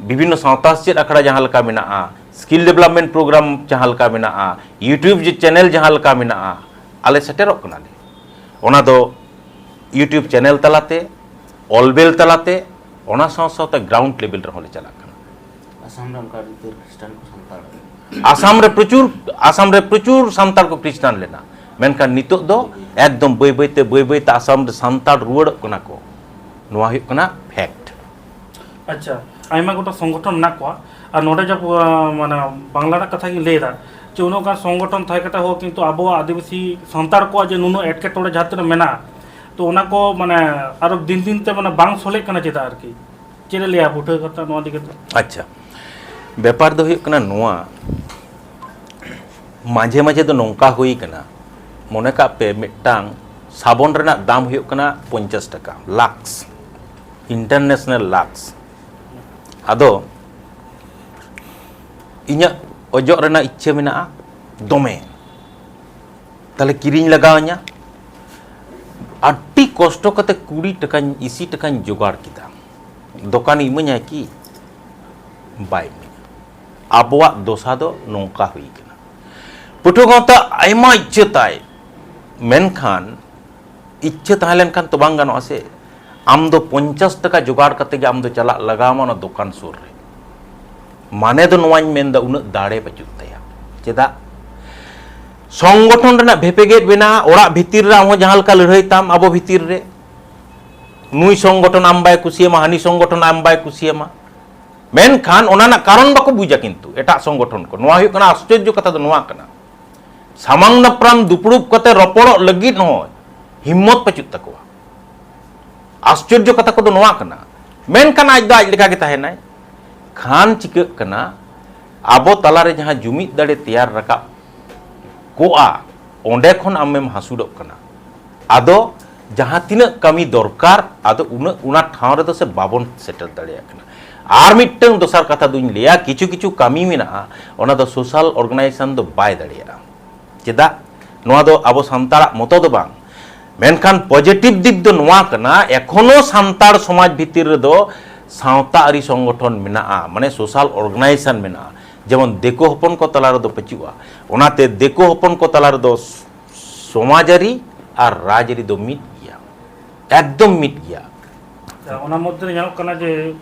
ᱵᱤᱵᱷᱤᱱᱱᱚ ᱥᱟᱶᱛᱟ ᱥᱮᱪᱮᱫ ᱟᱠᱷᱲᱟ ᱡᱟᱦᱟᱸ ᱞᱮᱠᱟ ᱢᱮᱱᱟᱜᱼᱟ, ᱥᱠᱤᱞ ᱰᱮᱵᱷᱞᱚᱯᱢᱮᱱᱴ ᱯᱨᱳᱜᱨᱟᱢ ᱡᱟᱦᱟᱸ ᱞᱮᱠᱟ ᱢᱮᱱᱟᱜᱼᱟ, YouTube ᱡᱮ ᱪᱮᱱᱮᱞ ᱡᱟᱦᱟᱸ ᱞᱮᱠᱟ ᱢᱮᱱᱟᱜᱼᱟ, ᱟᱞᱮ ᱥᱮᱴᱮᱨᱚᱜ ᱠᱟᱱᱟᱞᱮ᱾ ᱚᱱᱟ ᱫᱚ YouTube ᱪᱮᱱᱮᱞ ᱛᱟᱞᱟᱛᱮ, ᱚᱞᱵᱮᱞ ᱛᱟᱞᱟᱛᱮ, ᱚᱱᱟ ᱥᱟᱶ ᱥᱟᱶᱛᱮ ᱜᱨᱟᱣᱩᱱᱰ ᱞᱮᱵᱮᱞ ᱨᱮᱦᱚᱸ ᱞᱮ ᱪᱟᱞᱟᱜ ᱠᱟᱱᱟ᱾ ᱟᱥᱟᱢ ᱨᱮ ᱚᱱᱠᱟ ᱟᱹᱰᱤ ᱩᱛᱟᱹᱨ ᱠᱷᱨᱤᱥᱴᱟᱱ ᱠᱚ ᱥᱟᱱᱛᱟᱲ᱾ ᱟᱥᱟᱢ ᱨᱮ ᱯᱨᱚᱪᱩᱨ, ᱟᱥᱟᱢ ᱨᱮ ᱯᱨᱚᱪᱩᱨ ᱥᱟᱱᱛᱟᱲ ᱠᱚ ᱠᱷᱨᱤᱥᱴᱟᱱ ᱞᱮᱱᱟ, ᱢᱮᱱᱠᱷᱟᱱ ᱱᱤᱛᱚᱜ ᱫᱚ ᱮᱠᱫᱚᱢ ᱵᱟᱹᱭ ᱵᱟᱹᱭᱛᱮ, ᱵᱟᱹᱭ ᱵᱟᱹᱭᱛᱮ ᱟᱥᱟᱢ ᱨᱮ ᱥᱟᱱᱛᱟᱲ ᱨᱩᱣᱟᱹᱲᱚᱜ ᱠᱟᱱᱟ ᱠᱚ᱾ ᱱᱚᱣᱟ ᱦᱩᱭᱩᱜ ᱠᱟᱱᱟ ᱯᱷᱮᱠᱴ᱾ ᱟᱪᱪᱷᱟ, ᱟᱭᱢᱟ ᱜᱚᱴᱟᱝ ᱥᱚᱝᱜᱚᱴᱷᱚᱱ ᱢᱮᱱᱟᱜ ᱠᱚᱣᱟ, ᱟᱨ ᱱᱚᱰᱮ ᱡᱟᱦᱟᱸ, ᱢᱟᱱᱮ, ᱵᱟᱝᱞᱟ ᱨᱮᱱᱟᱜ ᱠᱟᱛᱷᱟ ᱜᱤᱧ ᱞᱟᱹᱭ ᱮᱫᱟ, ᱡᱮ ᱩᱱᱟᱹᱜ ᱜᱟᱱ ᱥᱚᱝᱜᱚᱴᱷᱚᱱ ᱛᱟᱦᱮᱸ ᱠᱟᱛᱮ ᱦᱚᱸ ᱠᱤᱱᱛᱩ ᱟᱵᱚᱣᱟᱜ ᱟᱹᱫᱤᱵᱟᱹᱥᱤ ᱥᱟᱱᱛᱟᱲ ᱠᱚᱣᱟᱜ ᱡᱮ ᱱᱩᱱᱟᱹᱜ ᱮᱴᱠᱮᱴᱚᱬᱮ ᱡᱟᱦᱟᱸ ᱛᱤᱱᱟᱹᱜ ᱢᱮᱱᱟᱜᱼᱟ, ᱛᱚ ᱚᱱᱟ ᱠᱚ ᱢᱟᱱᱮ ᱟᱨᱚ ᱫᱤᱱ ᱫᱤᱱ ᱛᱮ ᱢᱟᱱᱮ ᱵᱟᱝ ᱥᱚᱞᱦᱮᱜ ᱠᱟᱱᱟ ᱪᱮᱫᱟᱜ ᱟᱨᱠᱤ? ᱪᱮᱫ ᱮ ᱞᱟᱹᱭᱟ ᱯᱟᱹᱴᱷᱩᱣᱟᱹ ᱠᱟᱛᱷᱟ ᱱᱚᱣᱟ ᱤᱫᱤ ᱠᱟᱛᱮ? ᱟᱪᱪᱷᱟ, ᱵᱮᱯᱟᱨ ᱫᱚ ᱦᱩᱭᱩᱜ ᱠᱟᱱᱟ ᱱᱚᱣᱟ, ᱢᱟᱡᱷᱮ ᱢᱟᱡᱷᱮ ᱫᱚ ᱱᱚᱝᱠᱟ ᱦᱩᱭ ᱠᱟᱱᱟ, ᱢᱚᱱᱮ ᱠᱟᱜ ᱯᱮ ᱢᱤᱫᱴᱟᱝ ᱥᱟᱵᱚᱱ ᱨᱮᱱᱟᱜ ᱫᱟᱢ ᱦᱩᱭᱩᱜ ᱠᱟᱱᱟ ᱯᱚᱧᱪᱟᱥ ᱴᱟᱠᱟ, ᱞᱟᱠᱥ, ᱤᱱᱴᱟᱨᱱᱮᱥᱱᱟᱞ ᱞᱟᱠᱥ᱾ ᱟᱫᱚ ᱤᱧᱟᱹᱜ ᱚᱡᱚᱜ ᱨᱮᱱᱟᱜ ᱤᱪᱪᱷᱟᱹ ᱢᱮᱱᱟᱜᱼᱟ ᱫᱚᱢᱮ, ᱛᱟᱦᱞᱮ ᱠᱤᱨᱤᱧ ᱞᱟᱜᱟᱣ ᱤᱧᱟ᱾ ᱟᱹᱰᱤ ᱠᱚᱥᱴᱚ ᱠᱟᱛᱮ ᱠᱩᱲᱤ ᱴᱟᱠᱟᱧ, ᱤᱥᱤ ᱴᱟᱠᱟᱧ ᱡᱚᱜᱟᱲ ᱠᱮᱫᱟ᱾ ᱫᱚᱠᱟᱱᱤ ᱤᱢᱟᱹᱧᱟᱭ ᱠᱤ? ᱵᱟᱭ ᱤᱢᱟᱹᱧᱟ᱾ ᱟᱵᱚᱣᱟᱜ ᱫᱚᱥᱟ ᱫᱚ ᱱᱚᱝᱠᱟ ᱦᱩᱭ ᱠᱟᱱᱟ᱾ ᱯᱟᱹᱴᱷᱩᱣᱟᱹ ᱜᱟᱶᱛᱟ ᱟᱭᱢᱟ ᱤᱪᱪᱷᱟᱹ ᱛᱟᱭ, ᱢᱮᱱᱠᱷᱟᱱ ᱤᱪᱪᱷᱟᱹ ᱛᱟᱦᱮᱸ ᱞᱮᱱᱠᱷᱟᱱ ᱛᱚ ᱵᱟᱝ ᱜᱟᱱᱚᱜᱼᱟ ᱥᱮ᱾ ᱟᱢ ᱫᱚ ᱯᱚᱧᱪᱟᱥ ᱴᱟᱠᱟ ᱡᱚᱜᱟᱲ ᱠᱟᱛᱮ ᱜᱮ ᱟᱢ ᱫᱚ ᱪᱟᱞᱟᱜ ᱞᱟᱜᱟᱣ ᱟᱢᱟ ᱚᱱᱟ ᱫᱚᱠᱟᱱ ᱥᱩᱨ ᱨᱮ᱾ ᱢᱟᱱᱮ ᱫᱚ ᱱᱚᱣᱟᱧ ᱢᱮᱱᱫᱟ, ᱩᱱᱟᱹᱜ ᱫᱟᱲᱮ ᱵᱟᱹᱪᱩᱜ ᱛᱟᱭᱟ᱾ ᱪᱮᱫᱟᱜ? ᱥᱚᱝᱜᱚᱴᱷᱚᱱ ᱨᱮᱱᱟᱜ ᱵᱷᱮᱯᱮᱜᱮᱫ ᱢᱮᱱᱟᱜᱼᱟ᱾ ᱚᱲᱟᱜ ᱵᱷᱤᱛᱤᱨ ᱨᱮ ᱟᱢ ᱦᱚᱸ ᱡᱟᱦᱟᱸ ᱞᱮᱠᱟ ᱞᱟᱹᱲᱦᱟᱹᱭ ᱛᱟᱢ ᱟᱵᱚ ᱵᱷᱤᱛᱤᱨ ᱨᱮ, ᱱᱩᱭ ᱥᱚᱝᱜᱚᱴᱷᱚᱱ ᱟᱢ ᱵᱟᱭ ᱠᱩᱥᱤᱭᱟᱢᱟ, ᱦᱟᱹᱱᱤ ᱥᱚᱝᱜᱚᱴᱷᱚᱱ ᱟᱢ ᱵᱟᱭ ᱠᱩᱥᱤᱭᱟᱢᱟ, ᱢᱮᱱᱠᱷᱟᱱ ᱚᱱᱟ ᱨᱮᱱᱟᱜ ᱠᱟᱨᱚᱱ ᱵᱟᱠᱚ ᱵᱩᱡᱟ᱾ ᱠᱤᱱᱛᱩ ᱮᱴᱟᱜ ᱥᱚᱝᱜᱚᱴᱷᱚᱱ ᱠᱚ, ᱱᱚᱣᱟ ᱦᱩᱭᱩᱜ ᱠᱟᱱᱟ ᱟᱥᱪᱚᱨᱡᱚ ᱠᱟᱛᱷᱟ ᱫᱚ ᱱᱚᱣᱟ ᱠᱟᱱᱟ, ᱥᱟᱢᱟᱝ ᱫᱟᱯᱨᱟᱢ ᱫᱩᱯᱲᱩᱵ ᱠᱟᱛᱮ ᱨᱚᱯᱚᱲᱚᱜ ᱞᱟᱹᱜᱤᱫ ᱦᱚᱸ ᱦᱤᱢᱢᱚᱛ ᱯᱟᱹᱪᱩᱜ ᱛᱟᱠᱚᱣᱟ᱾ ᱟᱥᱪᱚᱨᱡᱚ ᱠᱟᱛᱷᱟ ᱠᱚᱫᱚ ᱱᱚᱣᱟ ᱠᱟᱱᱟ, ᱢᱮᱱᱠᱷᱟᱱ ᱟᱡ ᱫᱚ ᱟᱡ ᱞᱮᱠᱟ ᱜᱮ ᱛᱟᱦᱮᱱᱟᱭ᱾ ᱠᱷᱟᱱ ᱪᱤᱠᱟᱹᱜ ᱠᱟᱱᱟ, ᱟᱵᱚ ᱛᱟᱞᱟᱨᱮ ᱡᱟᱦᱟᱸ ᱡᱩᱢᱤᱫ ᱫᱟᱲᱮ ᱛᱮᱭᱟᱨ ᱨᱟᱠᱟᱵ ᱠᱚᱜᱼᱟ, ᱚᱸᱰᱮ ᱠᱷᱚᱱ ᱟᱢᱮᱢ ᱦᱟᱹᱥᱩᱰᱚᱜ ᱠᱟᱱᱟ᱾ ᱟᱫᱚ ᱡᱟᱦᱟᱸ ᱛᱤᱱᱟᱹᱜ ᱠᱟᱹᱢᱤ ᱫᱚᱨᱠᱟᱨ, ᱟᱫᱚ ᱩᱱᱟᱹᱜ, ᱚᱱᱟ ᱴᱷᱟᱶ ᱨᱮᱫᱚ ᱥᱮ ᱵᱟᱵᱚᱱ ᱥᱮᱴᱮᱨ ᱫᱟᱲᱮᱭᱟᱜ ᱠᱟᱱᱟ᱾ ᱟᱨ ᱢᱤᱫᱴᱟᱝ ᱫᱚᱥᱟᱨ ᱠᱟᱛᱷᱟ ᱫᱩᱧ ᱞᱟᱹᱭᱟ, ᱠᱤᱪᱷᱩ ᱠᱤᱪᱷᱩ ᱠᱟᱹᱢᱤ ᱢᱮᱱᱟᱜᱼᱟ, ᱚᱱᱟ ᱫᱚ ᱥᱳᱥᱟᱞ ᱚᱨᱜᱟᱱᱟᱭᱡᱮᱥᱚᱱ ᱫᱚ ᱵᱟᱭ ᱫᱟᱲᱮᱭᱟᱜᱼᱟ᱾ ᱪᱮᱫᱟᱜ? ᱱᱚᱣᱟ ᱫᱚ ᱟᱵᱚ ᱥᱟᱱᱛᱟᱲᱟᱜ ᱢᱚᱛᱚ ᱫᱚ ᱵᱟᱝ, ᱢᱮᱱᱠᱷᱟᱱ ᱯᱚᱡᱤᱴᱤᱵᱷ ᱫᱤᱠ ᱫᱚ ᱱᱚᱣᱟ ᱠᱟᱱᱟ, ᱮᱠᱷᱚᱱᱳ ᱥᱟᱱᱛᱟᱲ ᱥᱚᱢᱟᱡᱽ ᱵᱷᱤᱛᱤᱨ ᱨᱮᱫᱚ ᱥᱟᱶᱛᱟ ᱟᱹᱨᱤ ᱥᱚᱝᱜᱚᱴᱷᱚᱱ ᱢᱮᱱᱟᱜᱼᱟ, ᱢᱟᱱᱮ ᱥᱳᱥᱟᱞ ᱚᱨᱜᱟᱱᱟᱭᱡᱮᱥᱚᱱ ᱢᱮᱱᱟᱜᱼᱟ, ᱡᱮᱢᱚᱱ ᱫᱤᱠᱩ ᱦᱚᱯᱚᱱ ᱠᱚ ᱛᱟᱞᱟ ᱨᱮᱫᱚ ᱯᱟᱹᱪᱩᱜᱼᱟ᱾ ᱚᱱᱟᱛᱮ ᱫᱤᱠᱩ ᱦᱚᱯᱚᱱ ᱠᱚ ᱛᱟᱞᱟ ᱨᱮᱫᱚ ᱥᱚᱢᱟᱡᱽ ᱟᱹᱨᱤ ᱟᱨ ᱨᱟᱡᱽ ᱟᱹᱨᱤ ᱫᱚ ᱢᱤᱫ ᱜᱮᱭᱟ, ᱮᱠᱫᱚᱢ ᱢᱤᱫ ᱜᱮᱭᱟ᱾ ᱚᱱᱟ ᱢᱚᱫᱽᱫᱷᱮ ᱨᱮ ᱧᱮᱞᱚᱜ ᱠᱟᱱᱟ ᱡᱮ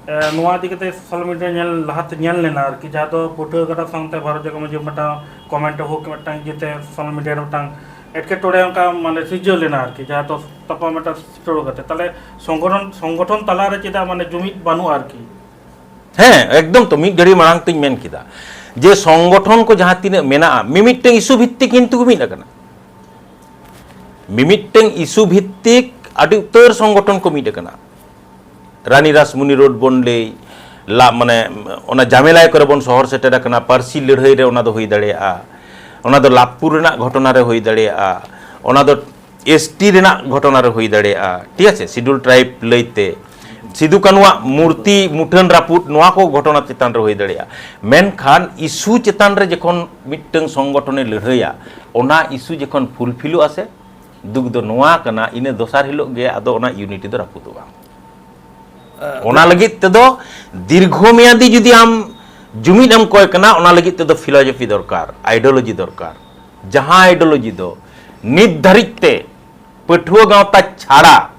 ᱮ, ᱱᱚᱣᱟ ᱤᱫᱤ ᱠᱟᱛᱮ ᱥᱳᱥᱟᱞ ᱢᱤᱰᱤᱭᱟ ᱧᱮᱞ ᱞᱟᱦᱟᱛᱮ ᱧᱮᱞ ᱞᱮᱱᱟ ᱟᱨᱠᱤ, ᱡᱟᱦᱟᱸ ᱫᱚ ᱯᱟᱹᱴᱷᱩᱣᱟᱹ ᱜᱟᱰᱟ ᱥᱟᱶᱛᱮ ᱵᱷᱟᱨᱚᱛ ᱡᱟᱠᱟᱛ ᱢᱟᱹᱡᱷᱤ ᱢᱤᱫᱴᱟᱝ ᱠᱚᱢᱮᱱᱴ ᱦᱳᱠ, ᱢᱤᱫᱴᱟᱝ ᱤᱭᱟᱹᱛᱮ ᱥᱳᱥᱟᱞ ᱢᱤᱰᱤᱭᱟ ᱨᱮ ᱢᱤᱫᱴᱟᱝ ᱮᱴᱠᱮᱴᱚᱬᱮ ᱚᱱᱠᱟ ᱢᱟᱱᱮ ᱥᱤᱨᱡᱟᱹᱣ ᱞᱮᱱᱟ ᱟᱨᱠᱤ, ᱡᱟᱦᱟᱸ ᱫᱚ ᱛᱟᱯᱟᱢ ᱢᱤᱫᱴᱟᱝ ᱥᱤᱨᱡᱟᱹᱣ ᱠᱟᱛᱮ, ᱛᱟᱦᱞᱮ ᱥᱚᱝᱜᱚᱴᱷᱚᱱ, ᱥᱚᱝᱜᱚᱴᱷᱚᱱ ᱛᱟᱞᱟᱨᱮ ᱪᱮᱫᱟᱜ ᱢᱟᱱᱮ ᱡᱩᱢᱤᱫ ᱵᱟᱹᱱᱩᱜᱼᱟ ᱟᱨᱠᱤ? ᱦᱮᱸ, ᱮᱠᱫᱚᱢ ᱛᱚ, ᱢᱤᱫ ᱜᱷᱟᱹᱲᱤ ᱢᱟᱲᱟᱝ ᱛᱤᱧ ᱢᱮᱱ ᱠᱮᱫᱟ ᱡᱮ ᱥᱚᱝᱜᱚᱴᱷᱚᱱ ᱠᱚ ᱡᱟᱦᱟᱸ ᱛᱤᱱᱟᱹᱜ ᱢᱮᱱᱟᱜᱼᱟ, ᱢᱤᱢᱤᱫᱴᱟᱝ ᱤᱥᱩ ᱵᱷᱤᱛᱛᱤᱠ ᱠᱤᱱᱛᱩ ᱠᱚ ᱢᱤᱫ ᱟᱠᱟᱱᱟ᱾ ᱢᱤᱢᱤᱫᱴᱟᱝ ᱤᱥᱩ ᱵᱷᱤᱛᱛᱤᱠ ᱟᱹᱰᱤ ᱩᱛᱟᱹᱨ ᱥᱚᱝᱜᱚᱴᱷᱚᱱ ᱠᱚ ᱢᱤᱫ ᱟᱠᱟᱱᱟ᱾ ᱨᱟᱱᱤ ᱨᱟᱥᱢᱩᱱᱤ ᱨᱳᱰ ᱵᱚᱱ ᱞᱟᱹᱭ, ᱞᱟ-, ᱢᱟᱱᱮ, ᱚᱱᱟ ᱡᱟᱢᱮᱞᱟᱭ ᱠᱚᱨᱮ ᱵᱚᱱ ᱥᱚᱦᱚᱨ ᱥᱮᱴᱮᱨ ᱟᱠᱟᱱᱟ, ᱯᱟᱹᱨᱥᱤ ᱞᱟᱹᱲᱦᱟᱹᱭ ᱨᱮ ᱚᱱᱟ ᱫᱚ ᱦᱩᱭ ᱫᱟᱲᱮᱭᱟᱜᱼᱟ, ᱚᱱᱟ ᱫᱚ ᱞᱟᱵᱷᱯᱩᱨ ᱨᱮᱱᱟᱜ ᱜᱷᱚᱴᱚᱱᱟ ᱨᱮ ᱦᱩᱭ ᱫᱟᱲᱮᱭᱟᱜᱼᱟ, ᱚᱱᱟ ᱫᱚ ᱮᱥ ᱴᱤ ᱨᱮᱱᱟᱜ ᱜᱷᱚᱴᱚᱱᱟ ᱨᱮ ᱦᱩᱭ ᱫᱟᱲᱮᱭᱟᱜᱼᱟ, ᱴᱷᱤᱠ ᱟᱪᱷᱮ, ᱥᱤᱰᱩᱞ ᱴᱨᱟᱭᱤᱵᱽ ᱞᱟᱹᱭᱛᱮ, ᱥᱤᱫᱩ ᱠᱟᱹᱱᱩᱣᱟᱜ ᱢᱩᱨᱛᱤ ᱢᱩᱴᱷᱟᱹᱱ ᱨᱟᱹᱯᱩᱫ, ᱱᱚᱣᱟ ᱠᱚ ᱜᱷᱚᱴᱚᱱᱟ ᱪᱮᱛᱟᱱ ᱨᱮ ᱦᱩᱭ ᱫᱟᱲᱮᱭᱟᱜᱼᱟ᱾ ᱢᱮᱱᱠᱷᱟᱱ ᱤᱥᱩ ᱪᱮᱛᱟᱱ ᱨᱮ ᱡᱚᱠᱷᱚᱱ ᱢᱤᱫᱴᱟᱝ ᱥᱚᱝᱜᱚᱴᱷᱚᱱᱮ ᱞᱟᱹᱲᱦᱟᱹᱭᱟ, ᱚᱱᱟ ᱤᱥᱩ ᱡᱚᱠᱷᱚᱱ ᱯᱷᱩᱞᱯᱷᱤᱞᱚᱜᱼᱟ ᱥᱮ, ᱫᱩᱠ ᱫᱚ ᱱᱚᱣᱟ ᱠᱟᱱᱟ, ᱤᱱᱟᱹ ᱫᱚᱥᱟᱨ ᱦᱤᱞᱳᱜ ᱜᱮ ᱟᱫᱚ ᱚᱱᱟ ᱤᱭᱩᱱᱤᱴᱤ ᱫᱚ ᱨᱟᱹᱯᱩᱫᱚᱜᱼᱟ᱾ ᱚᱱᱟ ᱞᱟᱹᱜᱤᱫ ᱛᱮᱫᱚ ᱫᱤᱨᱜᱷᱚ ᱢᱮᱭᱟᱫᱤ ᱡᱩᱫᱤ ᱟᱢ ᱡᱩᱢᱤᱫ ᱮᱢ ᱠᱚᱭ ᱠᱟᱱᱟ, ᱚᱱᱟ ᱞᱟᱹᱜᱤᱫ ᱛᱮᱫᱚ ᱯᱷᱤᱞᱳᱡᱚᱯᱷᱤ ᱫᱚᱨᱠᱟᱨ, ᱟᱭᱰᱤᱭᱳᱞᱚᱡᱤ ᱫᱚᱨᱠᱟᱨ᱾ ᱡᱟᱦᱟᱸ ᱟᱭᱰᱤᱭᱳᱞᱚᱡᱤ ᱫᱚ ᱱᱤᱛ ᱫᱷᱟᱹᱨᱤᱡ ᱛᱮ ᱯᱟᱹᱴᱷᱩᱣᱟᱹ ᱜᱟᱶᱛᱟ ᱪᱷᱟᱲᱟ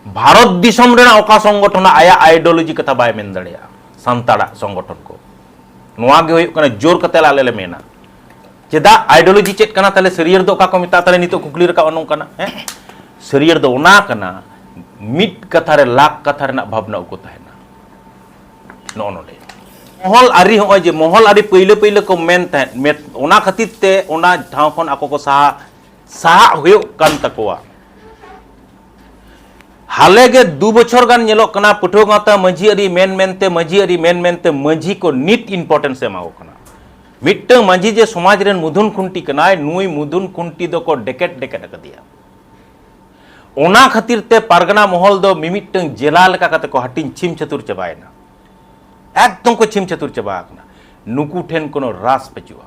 ᱵᱷᱟᱨᱚᱛ ᱫᱤᱥᱚᱢ ᱨᱮᱱᱟᱜ ᱚᱠᱟ ᱥᱚᱝᱜᱚᱴᱷᱚᱱ ᱟᱭᱟᱜ ᱟᱭᱰᱤᱭᱳᱞᱚᱡᱤ ᱠᱟᱛᱷᱟ ᱵᱟᱭ ᱢᱮᱱ ᱫᱟᱲᱮᱭᱟᱜᱼᱟ, ᱥᱟᱱᱛᱟᱲᱟᱜ ᱥᱚᱝᱜᱚᱴᱷᱚᱱ ᱠᱚ᱾ ᱱᱚᱣᱟ ᱜᱮ ᱦᱩᱭᱩᱜ ᱠᱟᱱᱟ ᱡᱳᱨ ᱠᱟᱛᱮ ᱟᱞᱮ ᱞᱮ ᱢᱮᱱᱟ᱾ ᱪᱮᱫᱟᱜ ᱟᱭᱰᱤᱭᱳᱞᱚᱡᱤ ᱪᱮᱫ ᱠᱟᱱᱟ, ᱛᱟᱦᱞᱮ ᱥᱟᱹᱨᱤᱭᱟᱹᱲ ᱫᱚ ᱚᱠᱟ ᱠᱚ ᱢᱮᱛᱟᱜᱼᱟ, ᱛᱟᱦᱞᱮ ᱱᱤᱛᱚᱜ ᱠᱩᱠᱞᱤ ᱨᱟᱠᱟᱵ ᱱᱚᱝᱠᱟᱱᱟ, ᱦᱮᱸ? ᱥᱟᱹᱨᱤᱭᱟᱹᱲ ᱫᱚ ᱚᱱᱟ ᱠᱟᱱᱟ, ᱢᱤᱫ ᱠᱟᱛᱷᱟ ᱨᱮ ᱞᱟᱠᱷ ᱠᱟᱛᱷᱟ ᱨᱮᱱᱟᱜ ᱵᱷᱟᱵᱽᱱᱟ ᱩᱠᱩ ᱛᱟᱦᱮᱱᱟ᱾ ᱱᱚᱜᱼᱚ ᱱᱚᱰᱮ ᱢᱚᱦᱚᱞ ᱟᱹᱨᱤ, ᱦᱚᱸᱜᱼᱚᱭ ᱡᱮ ᱢᱚᱦᱚᱞ ᱟᱹᱨᱤ ᱯᱟᱹᱭᱞᱟᱹ ᱯᱟᱹᱭᱞᱟᱹ ᱠᱚ ᱢᱮᱱ ᱛᱟᱦᱮᱸᱫ, ᱢᱮᱫ-, ᱚᱱᱟ ᱠᱷᱟᱹᱛᱤᱨ ᱛᱮ ᱚᱱᱟ ᱴᱷᱟᱶ ᱠᱷᱚᱱ ᱟᱠᱚ ᱠᱚ ᱥᱟᱦᱟ, ᱥᱟᱦᱟᱜ ᱦᱩᱭᱩᱜ ᱠᱟᱱ ᱛᱟᱠᱚᱣᱟ᱾ ᱦᱟᱞᱮ ᱜᱮ ᱫᱩ ᱵᱚᱪᱷᱚᱨ ᱜᱟᱱ ᱧᱮᱞᱚᱜ ᱠᱟᱱᱟ, ᱯᱟᱹᱴᱷᱩᱣᱟᱹ ᱜᱟᱶᱛᱟ ᱢᱟᱹᱡᱷᱤ ᱟᱹᱨᱤ ᱢᱮᱱ ᱢᱮᱱᱛᱮ, ᱢᱟᱹᱡᱷᱤ ᱟᱹᱨᱤ ᱢᱮᱱ ᱢᱮᱱᱛᱮ ᱢᱟᱹᱡᱷᱤ ᱠᱚ ᱱᱤᱛ importance ᱮ ᱮᱢᱟ ᱠᱚ ᱠᱟᱱᱟ᱾ ᱢᱤᱫᱴᱟᱝ ᱢᱟᱹᱡᱷᱤ ᱡᱮ ᱥᱚᱢᱟᱡᱽ ᱨᱮᱱ ᱢᱩᱫᱷᱩᱱ ᱠᱷᱩᱱᱴᱤ ᱠᱟᱱᱟᱭ, ᱱᱩᱭ ᱢᱩᱫᱷᱩᱱ ᱠᱷᱩᱱᱴᱤ ᱫᱚᱠᱚ ᱰᱮᱠᱮᱫ ᱰᱮᱠᱮᱫ ᱟᱠᱟᱫᱮᱭᱟ᱾ ᱚᱱᱟ ᱠᱷᱟᱹᱛᱤᱨ ᱛᱮ ᱯᱟᱨᱜᱟᱱᱟ ᱢᱚᱦᱚᱞ ᱫᱚ ᱢᱤᱢᱤᱫᱴᱟᱝ ᱡᱮᱞᱟ ᱞᱮᱠᱟ ᱠᱟᱛᱮ ᱠᱚ ᱦᱟᱹᱴᱤᱧ ᱪᱷᱤᱢ ᱪᱷᱟᱹᱛᱩᱨ ᱪᱟᱵᱟᱭᱮᱱᱟ, ᱮᱠᱫᱚᱢ ᱠᱚ ᱪᱷᱤᱢ ᱪᱷᱟᱹᱛᱩᱨ ᱪᱟᱵᱟ ᱟᱠᱟᱱᱟ᱾ ᱱᱩᱠᱩ ᱴᱷᱮᱱ ᱠᱳᱱᱳ ᱨᱟᱥ ᱯᱟᱹᱪᱩᱜᱼᱟ᱾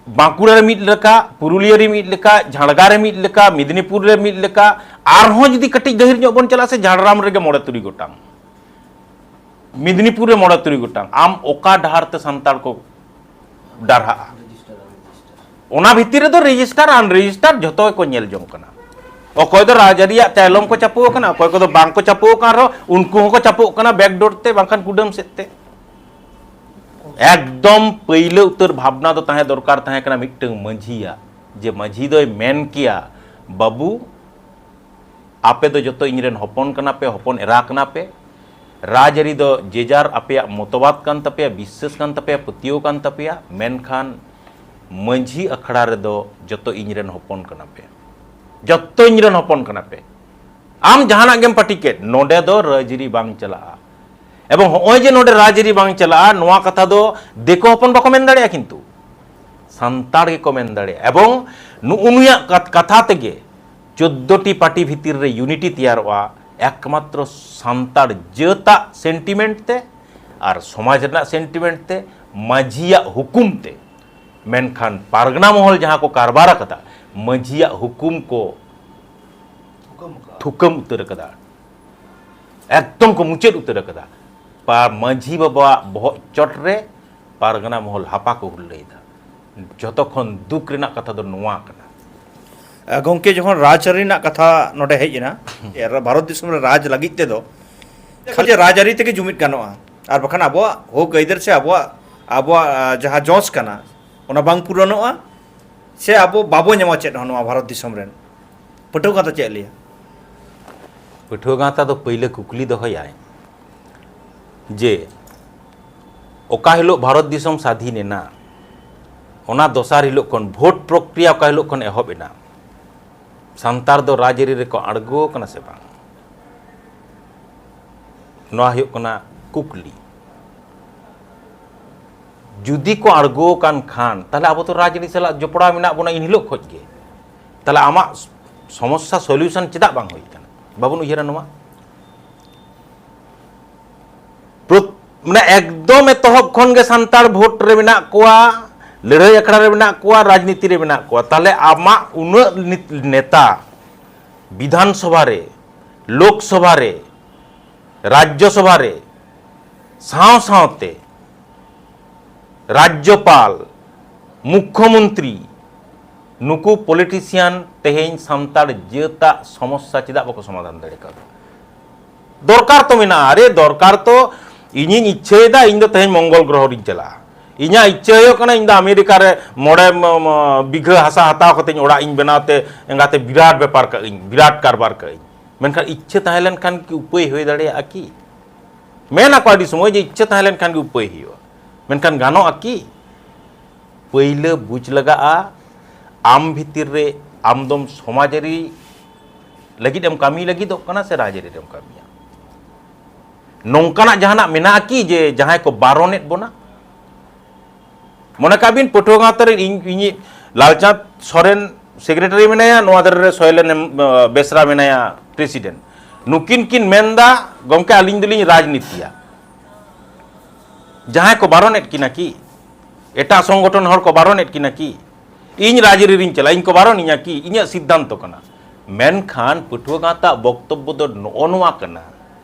ᱵᱟᱸᱠᱩᱲᱟ ᱨᱮ ᱢᱤᱫ ᱞᱮᱠᱟ, ᱯᱩᱨᱩᱞᱤᱭᱟᱹ ᱨᱮ ᱢᱤᱫ ᱞᱮᱠᱟ, ᱡᱷᱟᱲᱜᱟᱨ ᱨᱮ ᱢᱤᱫ ᱞᱮᱠᱟ, ᱢᱮᱫᱽᱱᱤᱯᱩᱨ ᱨᱮ ᱢᱤᱫ ᱞᱮᱠᱟ, ᱟᱨᱦᱚᱸ ᱡᱩᱫᱤ ᱠᱟᱹᱴᱤᱡ ᱜᱟᱹᱦᱤᱨ ᱧᱚᱜ ᱵᱚᱱ ᱪᱟᱞᱟᱜᱼᱟ ᱥᱮ, ᱡᱷᱟᱲᱜᱨᱟᱢ ᱨᱮᱜᱮ ᱢᱚᱬᱮ ᱛᱩᱨᱩᱭ ᱜᱚᱴᱟᱝ, ᱢᱮᱫᱽᱱᱤᱯᱩᱨ ᱨᱮ ᱢᱚᱬᱮ ᱛᱩᱨᱩᱭ ᱜᱚᱴᱟᱝ᱾ ᱟᱢ ᱚᱠᱟ ᱰᱟᱦᱟᱨ ᱛᱮ ᱥᱟᱱᱛᱟᱲ ᱠᱚ ᱰᱟᱨᱦᱟᱜᱼᱟ? ᱚᱱᱟ ᱵᱷᱤᱛᱤᱨ ᱨᱮᱫᱚ ᱨᱮᱡᱤᱥᱴᱟᱨ ᱟᱱᱨᱮᱡᱤᱥᱴᱟᱨ ᱡᱷᱚᱛᱚ ᱜᱮᱠᱚ ᱧᱮᱞ ᱡᱚᱝ ᱠᱟᱱᱟ᱾ ᱚᱠᱚᱭ ᱫᱚ ᱨᱟᱡᱽᱟᱹᱨᱤᱭᱟᱜ ᱪᱟᱭᱞᱚᱢ ᱠᱚ ᱪᱟᱯᱚ ᱟᱠᱟᱱᱟ, ᱚᱠᱚᱭ ᱠᱚᱫᱚ ᱵᱟᱝ ᱠᱚ ᱪᱟᱯᱚ ᱟᱠᱟᱱ ᱨᱮᱦᱚᱸ ᱩᱱᱠᱩ ᱦᱚᱸᱠᱚ ᱪᱟᱯᱚᱜ ᱠᱟᱱᱟ ᱵᱮᱠᱰᱳᱨ ᱛᱮ, ᱵᱟᱝᱠᱷᱟᱱ ᱠᱩᱰᱟᱹᱢ ᱥᱮᱫ ᱛᱮ᱾ ᱮᱠᱫᱚᱢ ᱯᱟᱹᱭᱞᱟᱹ ᱩᱛᱟᱹᱨ ᱵᱷᱟᱵᱽᱱᱟ ᱫᱚ ᱛᱟᱦᱮᱸ ᱫᱚᱨᱠᱟᱨ ᱛᱟᱦᱮᱸ ᱠᱟᱱᱟ ᱢᱤᱫᱴᱟᱝ ᱢᱟᱹᱡᱷᱤᱭᱟᱜ, ᱡᱮ ᱢᱟᱹᱡᱷᱤ ᱫᱚᱭ ᱢᱮᱱ ᱠᱮᱭᱟ, "ᱵᱟᱹᱵᱩ, ᱟᱯᱮ ᱫᱚ ᱡᱚᱛᱚ ᱤᱧ ᱨᱮᱱ ᱦᱚᱯᱚᱱ ᱠᱟᱱᱟ ᱯᱮ, ᱦᱚᱯᱚᱱ ᱮᱨᱟ ᱠᱟᱱᱟ ᱯᱮ, ᱨᱟᱡᱽᱟᱹᱨᱤ ᱫᱚ ᱡᱮᱡᱟᱨ ᱟᱯᱮᱭᱟᱜ ᱢᱚᱛᱚᱵᱟᱫ ᱠᱟᱱ ᱛᱟᱯᱮᱭᱟ, ᱵᱤᱥᱥᱟᱹᱥ ᱠᱟᱱ ᱛᱟᱯᱮᱭᱟ, ᱯᱟᱹᱛᱭᱟᱹᱣ ᱠᱟᱱ ᱛᱟᱯᱮᱭᱟ, ᱢᱮᱱᱠᱷᱟᱱ ᱢᱟᱹᱡᱷᱤ ᱟᱠᱷᱲᱟ ᱨᱮᱫᱚ ᱡᱚᱛᱚ ᱤᱧ ᱨᱮᱱ ᱦᱚᱯᱚᱱ ᱠᱟᱱᱟ ᱯᱮ, ᱡᱚᱛᱚ ᱤᱧ ᱨᱮᱱ ᱦᱚᱯᱚᱱ ᱠᱟᱱᱟ ᱯᱮ᱾ ᱟᱢ ᱡᱟᱦᱟᱱᱟᱜ ᱜᱮᱢ ᱯᱟᱹᱴᱤ ᱠᱮᱫ, ᱱᱚᱰᱮ ᱫᱚ ᱨᱟᱡᱽᱟᱹᱨᱤ ᱵᱟᱝ ᱪᱟᱞᱟᱜᱼᱟ᱾ ᱮᱵᱚᱝ ᱦᱚᱸᱜᱼᱚᱭ ᱡᱮ ᱱᱚᱰᱮ ᱨᱟᱡᱽᱟᱹᱨᱤ ᱵᱟᱝ ᱪᱟᱞᱟᱜᱼᱟ, ᱱᱚᱣᱟ ᱠᱟᱛᱷᱟ ᱫᱚ ᱫᱤᱠᱩ ᱦᱚᱯᱚᱱ ᱵᱟᱠᱚ ᱢᱮᱱ ᱫᱟᱲᱮᱭᱟᱜᱼᱟ, ᱠᱤᱱᱛᱩ ᱥᱟᱱᱛᱟᱲ ᱜᱮᱠᱚ ᱢᱮᱱ ᱫᱟᱲᱮᱭᱟᱜᱼᱟ᱾ ᱮᱵᱚᱝ ᱱᱩᱜᱼᱩ ᱱᱩᱭᱟᱜ ᱠᱟᱛ-, ᱠᱟᱛᱷᱟ ᱛᱮᱜᱮ ᱪᱳᱫᱽᱫᱳ ᱴᱤ ᱯᱟᱨᱴᱤ ᱵᱷᱤᱛᱤᱨ ᱨᱮ unity ᱛᱮᱭᱟᱨᱚᱜᱼᱟ, ᱮᱠᱢᱟᱛᱨᱚ ᱥᱟᱱᱛᱟᱲ ᱡᱟᱹᱛᱟᱜ sentiment ᱛᱮ ᱟᱨ ᱥᱚᱢᱟᱡᱽ ᱨᱮᱱᱟᱜ sentiment ᱛᱮ, ᱢᱟᱹᱡᱷᱤᱭᱟᱜ ᱦᱩᱠᱩᱢ ᱛᱮ᱾ ᱢᱮᱱᱠᱷᱟᱱ ᱯᱟᱨᱜᱟᱱᱟ ᱢᱚᱦᱚᱞ ᱡᱟᱦᱟᱸ ᱠᱚ ᱠᱟᱨᱵᱟᱨ ᱟᱠᱟᱫᱟ, ᱢᱟᱹᱡᱷᱤᱭᱟᱜ ᱦᱩᱠᱩᱢ ᱠᱚ ᱛᱷᱩᱠᱟᱹᱢ ᱩᱛᱟᱹᱨ ᱟᱠᱟᱫᱟ, ᱮᱠᱫᱚᱢ ᱠᱚ ᱢᱩᱪᱟᱹᱫ ᱩᱛᱟᱹᱨ ᱟᱠᱟᱫᱟ᱾ ᱯᱟ-, ᱢᱟᱹᱡᱷᱤ ᱵᱟᱵᱟᱣᱟᱜ ᱵᱚᱦᱚᱜ ᱪᱚᱴ ᱨᱮ ᱯᱟᱨᱜᱟᱱᱟ ᱢᱚᱦᱚᱞ ᱦᱟᱯᱟ ᱠᱚ ᱦᱩᱨᱞᱟᱹᱭᱮᱫᱟ᱾ ᱡᱷᱚᱛᱚ ᱠᱷᱚᱱ ᱫᱩᱠ ᱨᱮᱱᱟᱜ ᱠᱟᱛᱷᱟ ᱫᱚ ᱱᱚᱣᱟ ᱠᱟᱱᱟ᱾ ᱟ, ᱜᱚᱢᱠᱮ, ᱡᱚᱠᱷᱚᱱ ᱨᱟᱡᱽᱟᱹᱨᱤ ᱨᱮᱱᱟᱜ ᱠᱟᱛᱷᱟ ᱱᱚᱰᱮ ᱦᱮᱡ ᱮᱱᱟ, ᱮ, ᱵᱷᱟᱨᱚᱛ ᱫᱤᱥᱚᱢ ᱨᱮ ᱨᱟᱡᱽ ᱞᱟᱹᱜᱤᱫ ᱛᱮᱫᱚ ᱠᱷᱟᱹᱞᱤ ᱨᱟᱡᱽᱟᱹᱨᱤ ᱛᱮᱜᱮ ᱡᱩᱢᱤᱫ ᱜᱟᱱᱚᱜᱼᱟ, ᱟᱨ ᱵᱟᱠᱷᱟᱱ ᱟᱵᱚᱣᱟᱜ ᱦᱚᱠ ᱟᱹᱭᱫᱟᱹᱨ ᱥᱮ ᱟᱵᱚᱣᱟᱜ, ᱟᱵᱚᱣᱟᱜ, ᱟ, ᱡᱟᱦᱟᱸ ᱡᱚᱥ ᱠᱟᱱᱟ, ᱚᱱᱟ ᱵᱟᱝ ᱯᱩᱨᱚᱱᱚᱜᱼᱟ, ᱥᱮ ᱟᱵᱚ ᱵᱟᱵᱚ ᱧᱟᱢᱟ ᱪᱮᱫ ᱦᱚᱸ ᱱᱚᱣᱟ ᱵᱷᱟᱨᱚᱛ ᱫᱤᱥᱚᱢ ᱨᱮᱱ᱾ ᱯᱟᱹᱴᱷᱩᱣᱟᱹ ᱜᱟᱶᱛᱟ ᱪᱮᱫ ᱞᱟᱹᱭᱟ? ᱯᱟᱹᱴᱷᱩᱣᱟᱹ ᱜᱟᱶᱛᱟ ᱫᱚ ᱯᱟᱹᱭᱞᱟᱹ ᱠᱩᱠᱞᱤ ᱫᱚᱦᱚᱭᱟᱭ ᱡᱮ ᱚᱠᱟ ᱦᱤᱞᱳᱜ ᱵᱷᱟᱨᱚᱛ ᱫᱤᱥᱚᱢ ᱥᱟᱹᱫᱷᱤᱱ ᱮᱱᱟ, ᱚᱱᱟ ᱫᱚᱥᱟᱨ ᱦᱤᱞᱳᱜ ᱠᱷᱚᱱ ᱵᱷᱳᱴ ᱯᱨᱚᱠᱨᱤᱭᱟ ᱚᱠᱟ ᱦᱤᱞᱳᱜ ᱠᱷᱚᱱ ᱮᱦᱚᱵ ᱮᱱᱟ, ᱥᱟᱱᱛᱟᱲ ᱫᱚ ᱨᱟᱡᱽᱟᱹᱨᱤ ᱨᱮᱠᱚ ᱟᱬᱜᱚ ᱟᱠᱟᱱᱟ ᱥᱮ ᱵᱟᱝ? ᱱᱚᱣᱟ ᱦᱩᱭᱩᱜ ᱠᱟᱱᱟ ᱠᱩᱠᱞᱤ᱾ ᱡᱩᱫᱤ ᱠᱚ ᱟᱬᱜᱚ ᱟᱠᱟᱱ ᱠᱷᱟᱱ, ᱛᱟᱦᱞᱮ ᱟᱵᱚ ᱫᱚ ᱨᱟᱡᱽᱟᱹᱨᱤ ᱥᱟᱞᱟᱜ ᱡᱚᱯᱲᱟᱣ ᱢᱮᱱᱟᱜ ᱵᱚᱱᱟ ᱤᱱ ᱦᱤᱞᱳᱜ ᱠᱷᱚᱱ ᱜᱮ᱾ ᱛᱟᱦᱞᱮ ᱟᱢᱟᱜ ᱥᱚᱢᱚᱥᱥᱟ solution ᱪᱮᱫᱟᱜ ᱵᱟᱝ ᱦᱩᱭ ᱟᱠᱟᱱᱟ? ᱵᱟᱵᱚᱱ ᱩᱭᱦᱟᱹᱨᱟ ᱱᱚᱣᱟ? ᱯᱨᱚᱛ-, ᱢᱟᱱᱮ ᱮᱠᱫᱚᱢ ᱮᱛᱚᱦᱚᱵ ᱠᱷᱚᱱ ᱜᱮ ᱥᱟᱱᱛᱟᱲ ᱵᱷᱳᱴ ᱨᱮ ᱢᱮᱱᱟᱜ ᱠᱚᱣᱟ, ᱞᱟᱹᱲᱦᱟᱹᱭ ᱟᱠᱷᱲᱟ ᱨᱮ ᱢᱮᱱᱟᱜ ᱠᱚᱣᱟ, ᱨᱟᱡᱽᱱᱤᱛᱤ ᱨᱮ ᱢᱮᱱᱟᱜ ᱠᱚᱣᱟ᱾ ᱛᱟᱦᱞᱮ ᱟᱢᱟᱜ ᱩᱱᱟᱹᱜ ᱱᱤᱛ-, ᱱᱮᱛᱟ ᱵᱤᱫᱷᱟᱱ ᱥᱚᱵᱷᱟ ᱨᱮ, ᱞᱳᱠ ᱥᱚᱵᱷᱟ ᱨᱮ, ᱨᱟᱡᱽᱡᱚ ᱥᱚᱵᱷᱟ ᱨᱮ, ᱥᱟᱶ ᱥᱟᱶᱛᱮ ᱨᱟᱡᱽᱡᱚᱯᱟᱞ, ᱢᱩᱠᱠᱷᱚᱢᱚᱱᱛᱨᱤ, ᱱᱩᱠᱩ politician ᱛᱮᱦᱮᱧ ᱥᱟᱱᱛᱟᱲ ᱡᱟᱹᱛᱟᱜ ᱥᱚᱢᱚᱥᱥᱟ ᱪᱮᱫᱟᱜ ᱵᱟᱠᱚ ᱥᱚᱢᱟᱫᱷᱟᱱ ᱫᱟᱲᱮ ᱠᱟᱣᱫᱟ? ᱫᱚᱨᱠᱟᱨ ᱛᱚ ᱢᱮᱱᱟᱜᱼᱟ᱾ ᱟᱨᱮ, ᱫᱚᱨᱠᱟᱨ ᱛᱚ, ᱤᱧᱤᱧ ᱤᱪᱪᱷᱟᱹᱭᱮᱫᱟ, ᱤᱧ ᱫᱚ ᱛᱮᱦᱮᱧ ᱢᱚᱝᱜᱚᱞ ᱜᱨᱚᱦᱚ ᱨᱤᱧ ᱪᱟᱞᱟᱜᱼᱟ᱾ ᱤᱧᱟᱹᱜ ᱤᱪᱪᱷᱟᱹ ᱦᱩᱭᱩᱜ ᱠᱟᱱᱟ, ᱤᱧ ᱫᱚ ᱟᱢᱮᱨᱤᱠᱟ ᱨᱮ ᱢᱚᱬᱮ ᱢ-, ᱢ-, ᱵᱤᱜᱷᱟᱹ ᱦᱟᱥᱟ ᱦᱟᱛᱟᱣ ᱠᱟᱛᱮᱧ ᱚᱲᱟᱜ ᱤᱧ ᱵᱮᱱᱟᱣ ᱛᱮ ᱮᱸᱜᱟᱛᱮ ᱵᱤᱨᱟᱴ ᱵᱮᱯᱟᱨ ᱠᱟᱜ ᱟᱹᱧ, ᱵᱤᱨᱟᱴ ᱠᱟᱨᱵᱟᱨ ᱠᱟᱜ ᱟᱹᱧ᱾ ᱢᱮᱱᱠᱷᱟᱱ ᱤᱪᱪᱷᱟᱹ ᱛᱟᱦᱮᱸ ᱞᱮᱱᱠᱷᱟᱱ ᱠᱤ ᱩᱯᱟᱹᱭ ᱦᱩᱭ ᱫᱟᱲᱮᱭᱟᱜᱼᱟ ᱠᱤ? ᱢᱮᱱ ᱟᱠᱚ ᱟᱹᱰᱤ ᱥᱚᱢᱚᱭ ᱡᱮ ᱤᱪᱪᱷᱟᱹ ᱛᱟᱦᱮᱸ ᱞᱮᱱᱠᱷᱟᱱ ᱜᱮ ᱩᱯᱟᱹᱭ ᱦᱩᱭᱩᱜᱼᱟ, ᱢᱮᱱᱠᱷᱟᱱ ᱜᱟᱱᱚᱜᱼᱟ ᱠᱤ? ᱯᱟᱹᱭᱞᱟᱹ ᱵᱩᱡᱽ ᱞᱟᱜᱟᱜᱼᱟ, ᱟᱢ ᱵᱷᱤᱛᱤᱨ ᱨᱮ ᱟᱢ ᱫᱚᱢ ᱥᱚᱢᱟᱡᱽᱟᱹᱨᱤ ᱞᱟᱹᱜᱤᱫ ᱮᱢ ᱠᱟᱹᱢᱤ ᱞᱟᱹᱜᱤᱫᱚᱜ ᱠᱟᱱᱟ ᱥᱮ ᱨᱟᱡᱽᱟᱹᱨᱤ ᱨᱮᱢ ᱠᱟᱹᱢᱤᱭᱟ? ᱱᱚᱝᱠᱟᱱᱟᱜ ᱡᱟᱦᱟᱱᱟᱜ ᱢᱮᱱᱟᱜᱼᱟ ᱠᱤ ᱡᱮ ᱡᱟᱦᱟᱸᱭ ᱠᱚ ᱵᱟᱨᱚᱱᱮᱫ ᱵᱚᱱᱟ? ᱢᱚᱱᱮ ᱠᱟᱜ ᱵᱤᱱ, ᱯᱟᱹᱴᱷᱩᱣᱟᱹ ᱜᱟᱶᱛᱟ ᱨᱮ ᱤᱧ, ᱤᱧᱤᱡ ᱞᱟᱞᱪᱟᱸᱫᱽ ᱥᱚᱨᱮᱱ ᱥᱮᱠᱨᱮᱴᱟᱨᱤ ᱢᱮᱱᱟᱭᱟ, ᱱᱚᱣᱟ ᱫᱷᱟᱨᱮ ᱨᱮ ᱥᱚᱭᱞᱮᱱ ᱮᱢ, ᱵᱮᱥᱨᱟ ᱢᱮᱱᱟᱭᱟ ᱯᱨᱮᱥᱤᱰᱮᱱᱴ᱾ ᱱᱩᱠᱤᱱ ᱠᱤᱱ ᱢᱮᱱᱫᱟ, "ᱜᱚᱢᱠᱮ, ᱟᱹᱞᱤᱧ ᱫᱚᱞᱤᱧ ᱨᱟᱡᱽᱱᱤᱛᱤᱭᱟ᱾" ᱡᱟᱦᱟᱸᱭ ᱠᱚ ᱵᱟᱨᱚᱱᱮᱫ ᱠᱤᱱᱟ ᱠᱤ? ᱮᱴᱟᱜ ᱥᱚᱝᱜᱚᱴᱷᱚᱱ ᱦᱚᱲ ᱠᱚ ᱵᱟᱨᱚᱱᱮᱫ ᱠᱤᱱᱟ ᱠᱤ? ᱤᱧ ᱨᱟᱡᱽᱟᱹᱨᱤ ᱨᱤᱧ ᱪᱟᱞᱟᱜᱼᱟ, ᱤᱧ ᱠᱚ ᱵᱟᱨᱚᱱᱤᱧᱟ ᱠᱤ? ᱤᱧᱟᱹᱜ ᱥᱤᱫᱽᱫᱷᱟᱱᱛᱚ ᱠᱟᱱᱟ᱾ ᱢᱮᱱᱠᱷᱟᱱ ᱯᱟᱹᱴᱷᱩᱣᱟᱹ ᱜᱟᱶᱛᱟ ᱵᱚᱠᱛᱚᱵᱵᱚ ᱫᱚ ᱱᱚᱜᱼᱚ ᱱᱚᱣᱟ ᱠᱟᱱᱟ,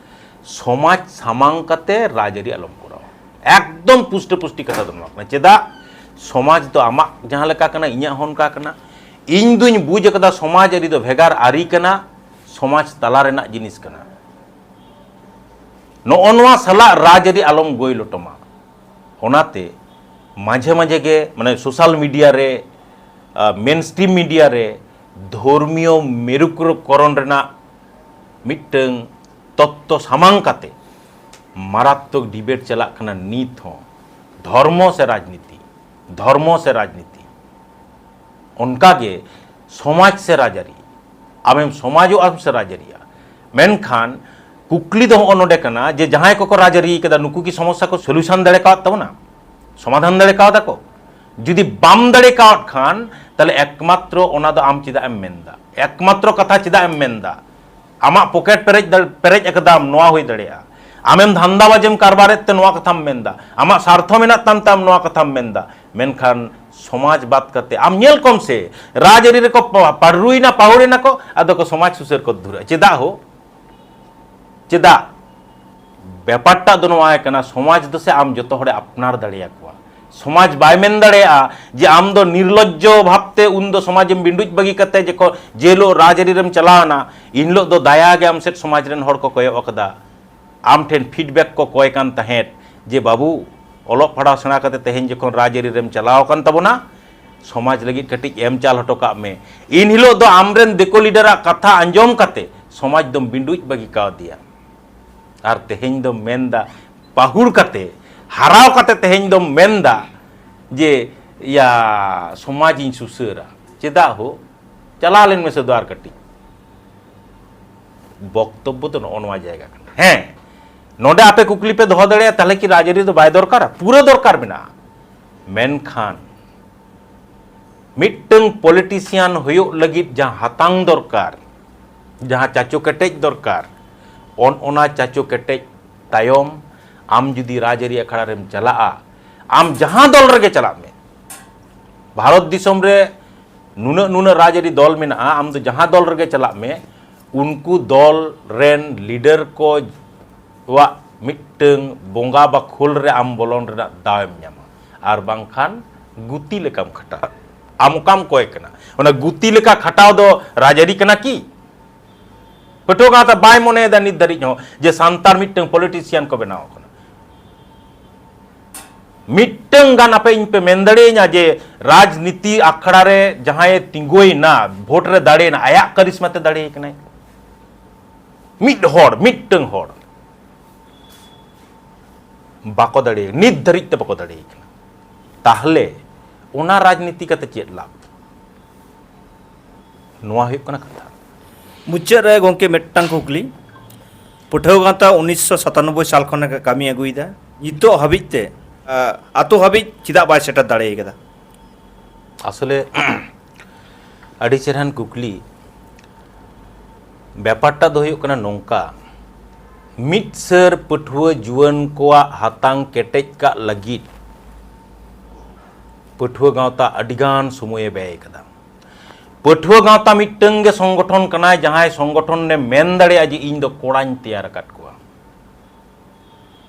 ᱥᱚᱢᱟᱡᱽ ᱥᱟᱢᱟᱝ ᱠᱟᱛᱮ ᱨᱟᱡᱽᱟᱹᱨᱤ ᱟᱞᱚᱢ ᱠᱚᱨᱟᱣᱟ᱾ ᱮᱠᱫᱚᱢ ᱯᱩᱥᱴᱟᱹ ᱯᱩᱥᱴᱤ ᱠᱟᱛᱷᱟ ᱫᱚ ᱱᱚᱣᱟ ᱠᱟᱱᱟ᱾ ᱪᱮᱫᱟᱜ? ᱥᱚᱢᱟᱡᱽ ᱫᱚ ᱟᱢᱟᱜ ᱡᱟᱦᱟᱸ ᱞᱮᱠᱟ ᱠᱟᱱᱟ, ᱤᱧᱟᱹᱜ ᱦᱚᱸ ᱚᱱᱠᱟ ᱠᱟᱱᱟ᱾ ᱤᱧ ᱫᱩᱧ ᱵᱩᱡᱽ ᱟᱠᱟᱫᱟ ᱥᱚᱢᱟᱡᱽ ᱟᱹᱨᱤ ᱫᱚ ᱵᱷᱮᱜᱟᱨ ᱟᱹᱨᱤ ᱠᱟᱱᱟ, ᱥᱚᱢᱟᱡᱽ ᱛᱟᱞᱟ ᱨᱮᱱᱟᱜ ᱡᱤᱱᱤᱥ ᱠᱟᱱᱟ᱾ ᱱᱚᱜᱼᱚ ᱱᱚᱣᱟ ᱥᱟᱞᱟᱜ ᱨᱟᱡᱽᱟᱹᱨᱤ ᱟᱞᱚᱢ ᱜᱚᱭ ᱞᱚᱴᱚᱢᱟ᱾ ᱚᱱᱟᱛᱮ ᱢᱟᱡᱷᱮ ᱢᱟᱡᱷᱮ ᱜᱮ, ᱢᱟᱱᱮ, ᱥᱳᱥᱟᱞ ᱢᱤᱰᱤᱭᱟ ᱨᱮ, ᱢᱮᱱ ᱥᱴᱨᱤᱢ ᱢᱤᱰᱤᱭᱟ ᱨᱮ ᱫᱷᱚᱨᱢᱤᱭᱚ ᱢᱮᱨᱩᱠᱨᱚᱠᱚᱨᱚᱱ ᱨᱮᱱᱟᱜ ᱢᱤᱫᱴᱟᱹᱝ ᱛᱚᱛᱛᱚ ᱥᱟᱢᱟᱝ ᱠᱟᱛᱮ ᱢᱟᱨᱟᱛᱢᱚᱠ ᱰᱤᱵᱮᱴ ᱪᱟᱞᱟᱜ ᱠᱟᱱᱟ ᱱᱤᱛ ᱦᱚᱸ, ᱫᱷᱚᱨᱢᱚ ᱥᱮ ᱨᱟᱡᱽᱱᱤᱛᱤ, ᱫᱷᱚᱨᱢᱚ ᱥᱮ ᱨᱟᱡᱽᱱᱤᱛᱤ᱾ ᱚᱱᱠᱟᱜᱮ ᱥᱚᱢᱟᱡᱽ ᱥᱮ ᱨᱟᱡᱽᱟᱹᱨᱤ, ᱟᱢᱮᱢ ᱥᱚᱢᱟᱡᱚᱜ ᱟᱢ ᱥᱮ ᱨᱟᱡᱽᱟᱹᱨᱤᱜᱼᱟ? ᱢᱮᱱᱠᱷᱟᱱ ᱠᱩᱠᱞᱤ ᱫᱚ ᱦᱚᱸᱜᱼᱚ ᱱᱚᱰᱮ ᱠᱟᱱᱟ ᱡᱮ ᱡᱟᱦᱟᱸᱭ ᱠᱚᱠᱚ ᱨᱟᱡᱽᱟᱹᱨᱤ ᱠᱟᱫᱟ, ᱱᱩᱠᱩ ᱠᱤ ᱥᱚᱢᱚᱥᱥᱟ ᱠᱚ ᱥᱚᱞᱩᱥᱚᱱ ᱫᱟᱲᱮ ᱠᱟᱣᱫ ᱛᱟᱵᱚᱱᱟ? ᱥᱚᱢᱟᱫᱷᱟᱱ ᱫᱟᱲᱮ ᱠᱟᱣᱫᱟ ᱠᱚ? ᱡᱩᱫᱤ ᱵᱟᱢ ᱫᱟᱲᱮ ᱠᱟᱣᱫ ᱠᱷᱟᱱ, ᱛᱟᱦᱞᱮ ᱮᱠᱢᱟᱛᱨᱚ ᱚᱱᱟ ᱫᱚ ᱟᱢ ᱪᱮᱫᱟᱜ ᱮᱢ ᱢᱮᱱᱫᱟ? ᱮᱠᱢᱟᱛᱨᱚ ᱠᱟᱛᱷᱟ ᱪᱮᱫᱟᱜ ᱮᱢ ᱢᱮᱱᱫᱟ? ᱟᱢᱟᱜ ᱯᱚᱠᱮᱴ ᱯᱮᱨᱮᱡ ᱫᱟᱲ-, ᱯᱮᱨᱮᱡ ᱟᱠᱟᱫᱟᱢ, ᱱᱚᱣᱟ ᱦᱩᱭ ᱫᱟᱲᱮᱭᱟᱜᱼᱟ᱾ ᱟᱢᱮᱢ ᱫᱷᱟᱱᱫᱟᱵᱟᱡᱮᱢ ᱠᱟᱨᱵᱟᱨᱮᱫ ᱛᱮ ᱱᱚᱣᱟ ᱠᱟᱛᱷᱟᱢ ᱢᱮᱱᱫᱟ᱾ ᱟᱢᱟᱜ ᱥᱟᱨᱛᱷᱚ ᱢᱮᱱᱟᱜ ᱛᱟᱢ ᱛᱮ ᱟᱢ ᱱᱚᱣᱟ ᱠᱟᱛᱷᱟᱢ ᱢᱮᱱᱫᱟ᱾ ᱢᱮᱱᱠᱷᱟᱱ ᱥᱚᱢᱟᱡᱽ ᱵᱟᱫ ᱠᱟᱛᱮ ᱟᱢ ᱧᱮᱞ ᱠᱚᱢ ᱥᱮ, ᱨᱟᱡᱽᱟᱹᱨᱤ ᱨᱮᱠᱚ ᱯᱟ-, ᱯᱟᱹᱰᱨᱩᱭᱮᱱᱟ, ᱯᱟᱹᱦᱩᱲᱮᱱᱟ ᱠᱚ, ᱟᱫᱚ ᱠᱚ ᱥᱚᱢᱟᱡᱽ ᱥᱩᱥᱟᱹᱨ ᱠᱚ ᱫᱷᱩᱨᱟᱹᱜᱼᱟ᱾ ᱪᱮᱫᱟᱜ ᱦᱳ? ᱪᱮᱫᱟᱜ? ᱵᱮᱯᱟᱨᱴᱟᱜ ᱫᱚ ᱱᱚᱣᱟ ᱠᱟᱱᱟ, ᱥᱚᱢᱟᱡᱽ ᱫᱚ ᱥᱮ ᱟᱢ ᱡᱚᱛᱚ ᱦᱚᱲᱮ ᱟᱯᱱᱟᱨ ᱫᱟᱲᱮᱭᱟᱠᱚᱣᱟ᱾ ᱥᱚᱢᱟᱡᱽ ᱵᱟᱭ ᱢᱮᱱ ᱫᱟᱲᱮᱭᱟᱜᱼᱟ ᱡᱮ ᱟᱢ ᱫᱚ ᱱᱤᱨᱞᱚᱡᱽᱡᱚ ᱵᱷᱟᱵᱽᱛᱮ ᱩᱱ ᱫᱚ ᱥᱚᱢᱟᱡᱽ ᱮᱢ ᱵᱤᱸᱰᱩᱡ ᱵᱟᱹᱜᱤ ᱠᱟᱛᱮ ᱡᱮᱠᱚ, ᱡᱮ ᱦᱤᱞᱳᱜ ᱨᱟᱡᱽᱟᱹᱨᱤ ᱨᱮᱢ ᱪᱟᱞᱟᱣ ᱮᱱᱟ, ᱤᱱ ᱦᱤᱞᱳᱜ ᱫᱚ ᱫᱟᱭᱟ ᱜᱮ ᱟᱢ ᱥᱮᱫ ᱥᱚᱢᱟᱡᱽ ᱨᱮᱱ ᱦᱚᱲ ᱠᱚ ᱠᱚᱭᱚᱜ ᱟᱠᱟᱫᱟ, ᱟᱢ ᱴᱷᱮᱱ ᱯᱷᱤᱰᱵᱮᱠ ᱠᱚ ᱠᱚᱭ ᱠᱟᱱ ᱛᱟᱦᱮᱸᱫ ᱡᱮ, "ᱵᱟᱹᱵᱩ, ᱚᱞᱚᱜ ᱯᱟᱲᱦᱟᱣ ᱥᱮᱬᱟ ᱠᱟᱛᱮ ᱛᱮᱦᱮᱧ ᱡᱚᱠᱷᱚᱱ ᱨᱟᱡᱽᱟᱹᱨᱤ ᱨᱮᱢ ᱪᱟᱞᱟᱣ ᱟᱠᱟᱱ ᱛᱟᱵᱚᱱᱟ, ᱥᱚᱢᱟᱡᱽ ᱞᱟᱹᱜᱤᱫ ᱠᱟᱹᱴᱤᱡ ᱮᱢ ᱪᱟᱞ ᱦᱚᱴᱚ ᱠᱟᱜ ᱢᱮ᱾" ᱤᱱ ᱦᱤᱞᱳᱜ ᱫᱚ ᱟᱢᱨᱮᱱ ᱫᱤᱠᱩ ᱞᱤᱰᱟᱨᱟᱜ ᱠᱟᱛᱷᱟ ᱟᱸᱡᱚᱢ ᱠᱟᱛᱮ ᱥᱚᱢᱟᱡᱽ ᱫᱚᱢ ᱵᱤᱸᱰᱩᱡ ᱵᱟᱹᱜᱤ ᱠᱟᱣᱫᱮᱭᱟ᱾ ᱟᱨ ᱛᱮᱦᱮᱧ ᱫᱚᱢ ᱢᱮᱱᱫᱟ, ᱯᱟᱹᱦᱩᱲ ᱠᱟᱛᱮ, ᱦᱟᱨᱟᱣ ᱠᱟᱛᱮ ᱛᱮᱦᱮᱧ ᱫᱚᱢ ᱢᱮᱱᱫᱟ ᱡᱮ, ᱤᱭᱟ, ᱥᱚᱢᱟᱡᱽ ᱤᱧ ᱥᱩᱥᱟᱹᱨᱟ᱾ ᱪᱮᱫᱟᱜ ᱦᱳ? ᱪᱟᱞᱟᱣ ᱞᱮᱱ ᱢᱮᱥᱮ ᱫᱚ ᱟᱨ ᱠᱟᱹᱴᱤᱡ᱾ ᱵᱚᱠᱛᱚᱵᱵᱚ ᱫᱚ ᱱᱚᱜᱼᱚ ᱱᱚᱣᱟ ᱡᱟᱭᱜᱟ ᱠᱟᱱᱟ᱾ ᱦᱮᱸ, ᱱᱚᱰᱮ ᱟᱯᱮ ᱠᱩᱠᱞᱤ ᱯᱮ ᱫᱚᱦᱚ ᱫᱟᱲᱮᱭᱟᱜᱼᱟ, ᱛᱟᱦᱞᱮ ᱠᱤ ᱨᱟᱡᱽᱟᱹᱨᱤ ᱫᱚ ᱵᱟᱭ ᱫᱚᱨᱠᱟᱨᱟ? ᱯᱩᱨᱟᱹ ᱫᱚᱨᱠᱟᱨ ᱢᱮᱱᱟᱜᱼᱟ᱾ ᱢᱮᱱᱠᱷᱟᱱ ᱢᱤᱫᱴᱟᱝ ᱯᱚᱞᱤᱴᱤᱥᱤᱭᱟᱱ ᱦᱩᱭᱩᱜ ᱞᱟᱹᱜᱤᱫ ᱡᱟᱦᱟᱸ ᱦᱟᱛᱟᱝ ᱫᱚᱨᱠᱟᱨ, ᱡᱟᱦᱟᱸ ᱪᱟᱪᱚ ᱠᱮᱴᱮᱡ ᱫᱚᱨᱠᱟᱨ, ᱚᱱ ᱚᱱᱟ ᱪᱟᱪᱚ ᱠᱮᱴᱮᱡ ᱛᱟᱭᱚᱢ ᱟᱢ ᱡᱩᱫᱤ ᱨᱟᱡᱽᱟᱹᱨᱤ ᱟᱠᱷᱲᱟ ᱨᱮᱢ ᱪᱟᱞᱟᱜᱼᱟ, ᱟᱢ ᱡᱟᱦᱟᱸ ᱫᱚᱞ ᱨᱮᱜᱮ ᱪᱟᱞᱟᱜ ᱢᱮ, ᱵᱷᱟᱨᱚᱛ ᱫᱤᱥᱚᱢ ᱨᱮ ᱱᱩᱱᱟᱹᱜ ᱱᱩᱱᱟᱹᱜ ᱨᱟᱡᱽᱟᱹᱨᱤ ᱫᱚᱞ ᱢᱮᱱᱟᱜᱼᱟ, ᱟᱢ ᱫᱚ ᱡᱟᱦᱟᱸ ᱫᱚᱞ ᱨᱮᱜᱮ ᱪᱟᱞᱟᱜ ᱢᱮ, ᱩᱱᱠᱩ ᱫᱚᱞ ᱨᱮᱱ ᱞᱤᱰᱟᱨ ᱠᱚᱣᱟᱜ ᱢᱤᱫᱴᱟᱹᱝ ᱵᱚᱸᱜᱟ ᱵᱟᱠᱷᱳᱞ ᱨᱮ ᱟᱢ ᱵᱚᱞᱚᱱ ᱨᱮᱱᱟᱜ ᱫᱟᱣᱮᱢ ᱧᱟᱢᱟ, ᱟᱨ ᱵᱟᱝᱠᱷᱟᱱ ᱜᱩᱛᱤ ᱞᱮᱠᱟᱢ ᱠᱷᱟᱴᱟᱜᱼᱟ᱾ ᱟᱢ ᱚᱠᱟᱢ ᱠᱚᱭ ᱠᱟᱱᱟ? ᱚᱱᱟ ᱜᱩᱛᱤ ᱞᱮᱠᱟ ᱠᱷᱟᱴᱟᱣ ᱫᱚ ᱨᱟᱡᱽᱟᱹᱨᱤ ᱠᱟᱱᱟ ᱠᱤ? ᱯᱟᱹᱴᱷᱩᱣᱟᱹ ᱜᱟᱶᱛᱟ ᱵᱟᱭ ᱢᱚᱱᱮᱭᱮᱫᱟ ᱱᱤᱛ ᱫᱷᱟᱹᱨᱤᱡ ᱦᱚᱸ ᱡᱮ ᱥᱟᱱᱛᱟᱲ ᱢᱤᱫᱴᱟᱹᱝ ᱯᱚᱞᱤᱴᱤᱥᱤᱭᱟᱱ ᱠᱚ ᱵᱮᱱᱟᱣ ᱟᱠᱟᱱᱟ᱾ ᱢᱤᱫᱴᱟᱹᱝ ᱜᱟᱱ ᱟᱯᱮ ᱤᱧ ᱯᱮ ᱢᱮᱱ ᱫᱟᱲᱮᱭᱟᱹᱧᱟ ᱡᱮ ᱨᱟᱡᱽᱱᱤᱛᱤ ᱟᱠᱷᱲᱟ ᱨᱮ ᱡᱟᱦᱟᱸᱭᱮ ᱛᱤᱸᱜᱩᱭᱮᱱᱟ, ᱵᱷᱳᱴ ᱨᱮ ᱫᱟᱲᱮᱭᱮᱱᱟ, ᱟᱭᱟᱜ ᱠᱟᱨᱤᱥᱢᱟ ᱛᱮ ᱫᱟᱲᱮᱭ ᱠᱟᱱᱟᱭ? ᱢᱤᱫ ᱦᱚᱲ, ᱢᱤᱫᱴᱟᱹᱝ ᱦᱚᱲ ᱵᱟᱠᱚ ᱫᱟᱲᱮ, ᱱᱤᱛ ᱫᱷᱟᱹᱨᱤᱡ ᱛᱮ ᱵᱟᱠᱚ ᱫᱟᱲᱮᱭ ᱠᱟᱱᱟ᱾ ᱛᱟᱦᱞᱮ ᱚᱱᱟ ᱨᱟᱡᱽᱱᱤᱛᱤ ᱠᱟᱛᱮ ᱪᱮᱫ ᱞᱟᱵᱷ? ᱱᱚᱣᱟ ᱦᱩᱭᱩᱜ ᱠᱟᱱᱟ ᱠᱟᱛᱷᱟ᱾ ᱢᱩᱪᱟᱹᱫ ᱨᱮ ᱜᱚᱢᱠᱮ ᱢᱤᱫᱴᱟᱝ ᱠᱩᱠᱞᱤ, ᱯᱟᱹᱴᱷᱩᱣᱟᱹ ᱜᱟᱶᱛᱟ ᱩᱱᱤᱥᱥᱚ ᱥᱟᱛᱟᱱᱚᱵᱵᱳᱭ ᱥᱟᱞ ᱠᱷᱚᱱ ᱮ ᱠᱟᱹᱢᱤ ᱟᱹᱜᱩᱭᱮᱫᱟ, ᱱᱤᱛᱚᱜ ᱦᱟᱹᱵᱤᱡ ᱛᱮ, ᱟ, ᱟᱛᱳ ᱦᱟᱹᱵᱤᱡ ᱪᱮᱫᱟᱜ ᱵᱟᱭ ᱥᱮᱴᱮᱨ ᱫᱟᱲᱮ ᱠᱟᱫᱟ? ᱟᱥᱚᱞᱮ ᱟᱹᱰᱤ ᱪᱮᱦᱨᱟᱱ ᱠᱩᱠᱞᱤ᱾ ᱵᱮᱯᱟᱨᱴᱟ ᱫᱚ ᱦᱩᱭᱩᱜ ᱠᱟᱱᱟ ᱱᱚᱝᱠᱟ, ᱢᱤᱫ ᱥᱟᱹᱨ ᱯᱟᱹᱴᱷᱩᱣᱟᱹ ᱡᱩᱣᱟᱹᱱ ᱠᱚᱣᱟᱜ ᱦᱟᱛᱟᱝ ᱠᱮᱴᱮᱡ ᱠᱟᱜ ᱞᱟᱹᱜᱤᱫ ᱯᱟᱹᱴᱷᱩᱣᱟᱹ ᱜᱟᱶᱛᱟ ᱟᱹᱰᱤᱜᱟᱱ ᱥᱚᱢᱚᱭᱮ ᱵᱮᱭ ᱠᱟᱫᱟ᱾ ᱯᱟᱹᱴᱷᱩᱣᱟᱹ ᱜᱟᱶᱛᱟ ᱢᱤᱫᱴᱟᱝ ᱜᱮ ᱥᱚᱝᱜᱚᱴᱷᱚᱱ ᱠᱟᱱᱟᱭ, ᱡᱟᱦᱟᱸᱭ ᱥᱚᱝᱜᱚᱴᱷᱚᱱ ᱮ ᱢᱮᱱ ᱫᱟᱲᱮᱭᱟᱜᱼᱟ ᱡᱮ ᱤᱧ ᱫᱚ ᱠᱚᱲᱟᱧ ᱛᱮᱭᱟᱨ ᱟᱠᱟᱫ ᱠᱚᱣᱟ,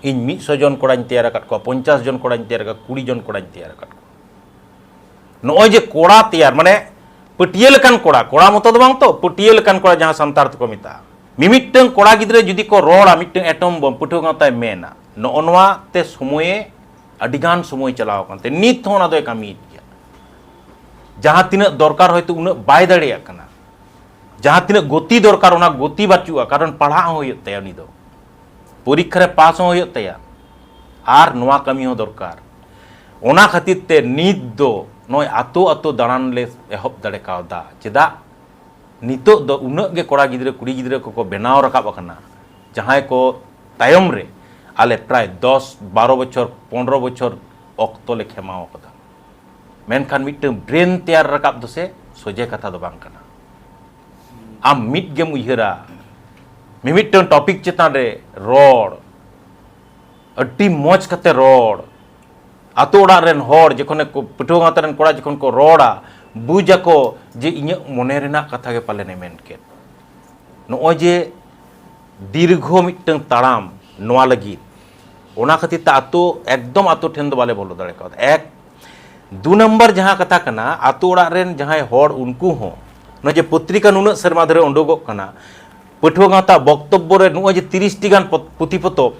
ᱤᱧ ᱢᱤᱫᱥᱚ ᱡᱚᱱ ᱠᱚᱲᱟᱧ ᱛᱮᱭᱟᱨ ᱟᱠᱟᱫ ᱠᱚᱣᱟ, ᱯᱚᱧᱪᱟᱥ ᱡᱚᱱ ᱠᱚᱲᱟᱧ ᱛᱮᱭᱟᱨ ᱟᱠᱟᱫ ᱠᱚᱣᱟ, ᱠᱩᱲᱤ ᱡᱚᱱ ᱠᱚᱲᱟᱧ ᱛᱮᱭᱟᱨ ᱟᱠᱟᱫ ᱠᱚᱣᱟ᱾ ᱱᱚᱜᱼᱚᱭ ᱡᱮ ᱠᱚᱲᱟ ᱛᱮᱭᱟᱨ, ᱢᱟᱱᱮ ᱯᱟᱹᱴᱭᱟᱹ ᱞᱮᱠᱟᱱ ᱠᱚᱲᱟ, ᱠᱚᱲᱟ ᱢᱚᱛᱚ ᱫᱚ ᱵᱟᱝ ᱛᱚ, ᱯᱟᱹᱴᱭᱟᱹ ᱞᱮᱠᱟᱱ ᱠᱚᱲᱟ ᱡᱟᱦᱟᱸ ᱥᱟᱱᱛᱟᱲ ᱛᱮᱠᱚ ᱢᱮᱛᱟᱜᱼᱟ᱾ ᱢᱤᱢᱤᱫᱴᱟᱝ ᱠᱚᱲᱟ ᱜᱤᱫᱽᱨᱟᱹ ᱡᱩᱫᱤ ᱠᱚ ᱨᱚᱲᱟ, ᱢᱤᱫᱴᱟᱝ ᱮᱴᱚᱢ ᱵᱚᱢ ᱯᱟᱹᱴᱷᱩᱣᱟᱹ ᱜᱟᱶᱛᱟᱭ ᱢᱮᱱᱟ, ᱱᱚᱜᱼᱚ ᱱᱚᱣᱟ ᱛᱮ ᱥᱚᱢᱚᱭᱮ, ᱟᱹᱰᱤᱜᱟᱱ ᱥᱚᱢᱚᱭ ᱪᱟᱞᱟᱣ ᱟᱠᱟᱱ ᱛᱮ ᱱᱤᱛ ᱦᱚᱸ ᱚᱱᱟ ᱫᱚᱭ ᱠᱟᱹᱢᱤᱭᱮᱫ ᱜᱮᱭᱟ᱾ ᱡᱟᱦᱟᱸ ᱛᱤᱱᱟᱹᱜ ᱫᱚᱨᱠᱟᱨ ᱦᱚᱭᱛᱳ ᱩᱱᱟᱹᱜ ᱵᱟᱭ ᱫᱟᱲᱮᱭᱟᱜ ᱠᱟᱱᱟ, ᱡᱟᱦᱟᱸ ᱛᱤᱱᱟᱹᱜ ᱜᱚᱛᱤ ᱫᱚᱨᱠᱟᱨ ᱚᱱᱟ ᱜᱚᱛᱤ ᱵᱟᱹᱪᱩᱜᱼᱟ, ᱠᱟᱨᱚᱱ ᱯᱟᱲᱦᱟᱜ ᱦᱚᱸ ᱦᱩᱭᱩᱜ ᱛᱟᱭᱟ ᱩᱱᱤ ᱫᱚ, ᱯᱚᱨᱤᱠᱠᱷᱟ ᱨᱮ ᱯᱟᱥ ᱦᱚᱸ ᱦᱩᱭᱩᱜ ᱛᱟᱭᱟ, ᱟᱨ ᱱᱚᱣᱟ ᱠᱟᱹᱢᱤ ᱦᱚᱸ ᱫᱚᱨᱠᱟᱨ᱾ ᱚᱱᱟ ᱠᱷᱟᱹᱛᱤᱨ ᱛᱮ ᱱᱤᱛ ᱫᱚ ᱱᱚᱜᱼᱚᱭ ᱟᱛᱳ ᱟᱛᱳ ᱫᱟᱬᱟᱱ ᱞᱮ ᱮᱦᱚᱵ ᱫᱟᱲᱮ ᱠᱟᱣᱫᱟ᱾ ᱪᱮᱫᱟᱜ? ᱱᱤᱛᱚᱜ ᱫᱚ ᱩᱱᱟᱹᱜ ᱜᱮ ᱠᱚᱲᱟ ᱜᱤᱫᱽᱨᱟᱹ ᱠᱩᱲᱤ ᱜᱤᱫᱽᱨᱟᱹ ᱠᱚᱠᱚ ᱵᱮᱱᱟᱣ ᱨᱟᱠᱟᱵ ᱟᱠᱟᱱᱟ, ᱡᱟᱦᱟᱸᱭ ᱠᱚ ᱛᱟᱭᱚᱢ ᱨᱮ ᱟᱞᱮ ᱯᱨᱟᱭ ᱫᱚᱥ ᱵᱟᱨᱚ ᱵᱚᱪᱷᱚᱨ ᱯᱚᱱᱨᱚ ᱵᱚᱪᱷᱚᱨ ᱚᱠᱛᱚ ᱞᱮ ᱠᱷᱮᱢᱟᱣ ᱟᱠᱟᱫᱟ᱾ ᱢᱮᱱᱠᱷᱟᱱ ᱢᱤᱫᱴᱟᱝ ᱵᱨᱮᱱ ᱛᱮᱭᱟᱨ ᱨᱟᱠᱟᱵ ᱫᱚ ᱥᱮ ᱥᱚᱡᱷᱮ ᱠᱟᱛᱷᱟ ᱫᱚ ᱵᱟᱝ ᱠᱟᱱᱟ᱾ ᱟᱢ ᱢᱤᱫ ᱜᱮᱢ ᱩᱭᱦᱟᱹᱨᱟ, ᱢᱤᱢᱤᱫᱴᱟᱝ ᱴᱚᱯᱤᱠ ᱪᱮᱛᱟᱱ ᱨᱮ ᱨᱚᱲ, ᱟᱹᱰᱤ ᱢᱚᱡᱽ ᱠᱟᱛᱮ ᱨᱚᱲ, ᱟᱛᱳ ᱚᱲᱟᱜ ᱨᱮᱱ ᱦᱚᱲ ᱡᱚᱠᱷᱚᱱ ᱠᱚ, ᱯᱟᱹᱴᱷᱩᱣᱟᱹ ᱜᱟᱶᱛᱟ ᱨᱮᱱ ᱠᱚᱲᱟ ᱡᱚᱠᱷᱚᱱ ᱠᱚ ᱨᱚᱲᱟ, ᱵᱩᱡᱽ ᱟᱠᱚ ᱡᱮ ᱤᱧᱟᱹᱜ ᱢᱚᱱᱮ ᱨᱮᱱᱟᱜ ᱠᱟᱛᱷᱟ ᱜᱮ ᱯᱟᱞᱮᱱ ᱮ ᱢᱮᱱ ᱠᱮᱫ᱾ ᱱᱚᱜᱼᱚᱭ ᱡᱮ ᱫᱤᱨᱜᱷᱚ ᱢᱤᱫᱴᱟᱝ ᱛᱟᱲᱟᱢ ᱱᱚᱣᱟ ᱞᱟᱹᱜᱤᱫ, ᱚᱱᱟ ᱠᱷᱟᱹᱛᱤᱨ ᱛᱮ ᱟᱛᱳ, ᱮᱠᱫᱚᱢ ᱟᱛᱳ ᱴᱷᱮᱱ ᱫᱚ ᱵᱟᱞᱮ ᱵᱚᱞᱚ ᱫᱟᱲᱮ ᱠᱟᱣᱫᱟ᱾ ᱮᱠ, ᱫᱩ ᱱᱟᱢᱵᱟᱨ ᱡᱟᱦᱟᱸ ᱠᱟᱛᱷᱟ ᱠᱟᱱᱟ, ᱟᱛᱳ ᱚᱲᱟᱜ ᱨᱮᱱ ᱡᱟᱦᱟᱸᱭ ᱦᱚᱲ, ᱩᱱᱠᱩ ᱦᱚᱸ ᱱᱚᱜᱼᱚᱭ ᱡᱮ ᱯᱚᱛᱨᱤᱠᱟ ᱱᱩᱱᱟᱹᱜ ᱥᱮᱨᱢᱟ ᱫᱷᱚᱨᱮ ᱩᱰᱩᱠᱚᱜ ᱠᱟᱱᱟ, ᱯᱟᱹᱴᱷᱩᱣᱟᱹ ᱜᱟᱶᱛᱟ ᱵᱚᱠᱛᱚᱵᱵᱚ ᱨᱮ ᱱᱚᱜᱼᱚᱭ ᱡᱮ ᱛᱤᱨᱤᱥ ᱴᱤ ᱜᱟᱱ ᱯᱚᱛ-, ᱯᱩᱛᱷᱤ ᱯᱚᱛᱚᱵ,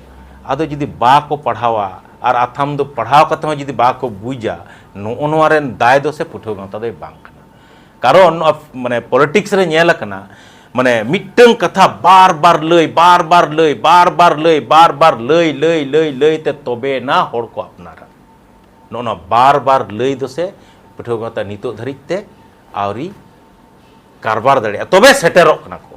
ᱟᱫᱚ ᱡᱩᱫᱤ ᱵᱟᱠᱚ ᱯᱟᱲᱦᱟᱣᱟ ᱟᱨ ᱟᱛᱷᱟᱢ ᱫᱚ ᱯᱟᱲᱦᱟᱣ ᱠᱟᱛᱮ ᱦᱚᱸ ᱡᱩᱫᱤ ᱵᱟᱠᱚ ᱵᱩᱡᱟ, ᱱᱚᱜᱼᱚ ᱱᱚᱣᱟ ᱨᱮᱱ ᱫᱟᱭ ᱫᱚ ᱥᱮ ᱯᱟᱹᱴᱷᱩᱣᱟᱹ ᱜᱟᱶᱛᱟ ᱫᱚᱭ ᱵᱟᱝ ᱠᱟᱱᱟ᱾ ᱠᱟᱨᱚᱱ ᱱᱚᱣᱟ ᱢᱟᱱᱮ ᱯᱚᱞᱤᱴᱤᱠᱥ ᱨᱮ ᱧᱮᱞ ᱟᱠᱟᱱᱟ, ᱢᱟᱱᱮ ᱢᱤᱫᱴᱟᱝ ᱠᱟᱛᱷᱟ ᱵᱟᱨ ᱵᱟᱨ ᱞᱟᱹᱭ, ᱵᱟᱨ ᱵᱟᱨ ᱞᱟᱹᱭ, ᱵᱟᱨ ᱵᱟᱨ ᱞᱟᱹᱭ, ᱵᱟᱨ ᱵᱟᱨ ᱞᱟᱹᱭ, ᱞᱟᱹᱭ, ᱞᱟᱹᱭ, ᱞᱟᱹᱭ ᱛᱮ ᱛᱚᱵᱮ ᱱᱟ ᱦᱚᱲ ᱠᱚ ᱟᱯᱱᱟᱨᱟ᱾ ᱱᱚᱜᱼᱚ ᱱᱚᱣᱟ ᱵᱟᱨ ᱵᱟᱨ ᱞᱟᱹᱭ ᱫᱚ ᱥᱮ ᱯᱟᱹᱴᱷᱩᱣᱟᱹ ᱜᱟᱶᱛᱟ ᱱᱤᱛᱚᱜ ᱫᱷᱟᱹᱨᱤᱡ ᱛᱮ ᱟᱹᱣᱨᱤ ᱠᱟᱨᱵᱟᱨ ᱫᱟᱲᱮᱭᱟᱜᱼᱟ, ᱛᱚᱵᱮ ᱥᱮᱴᱮᱨᱚᱜ ᱠᱟᱱᱟ ᱠᱚ᱾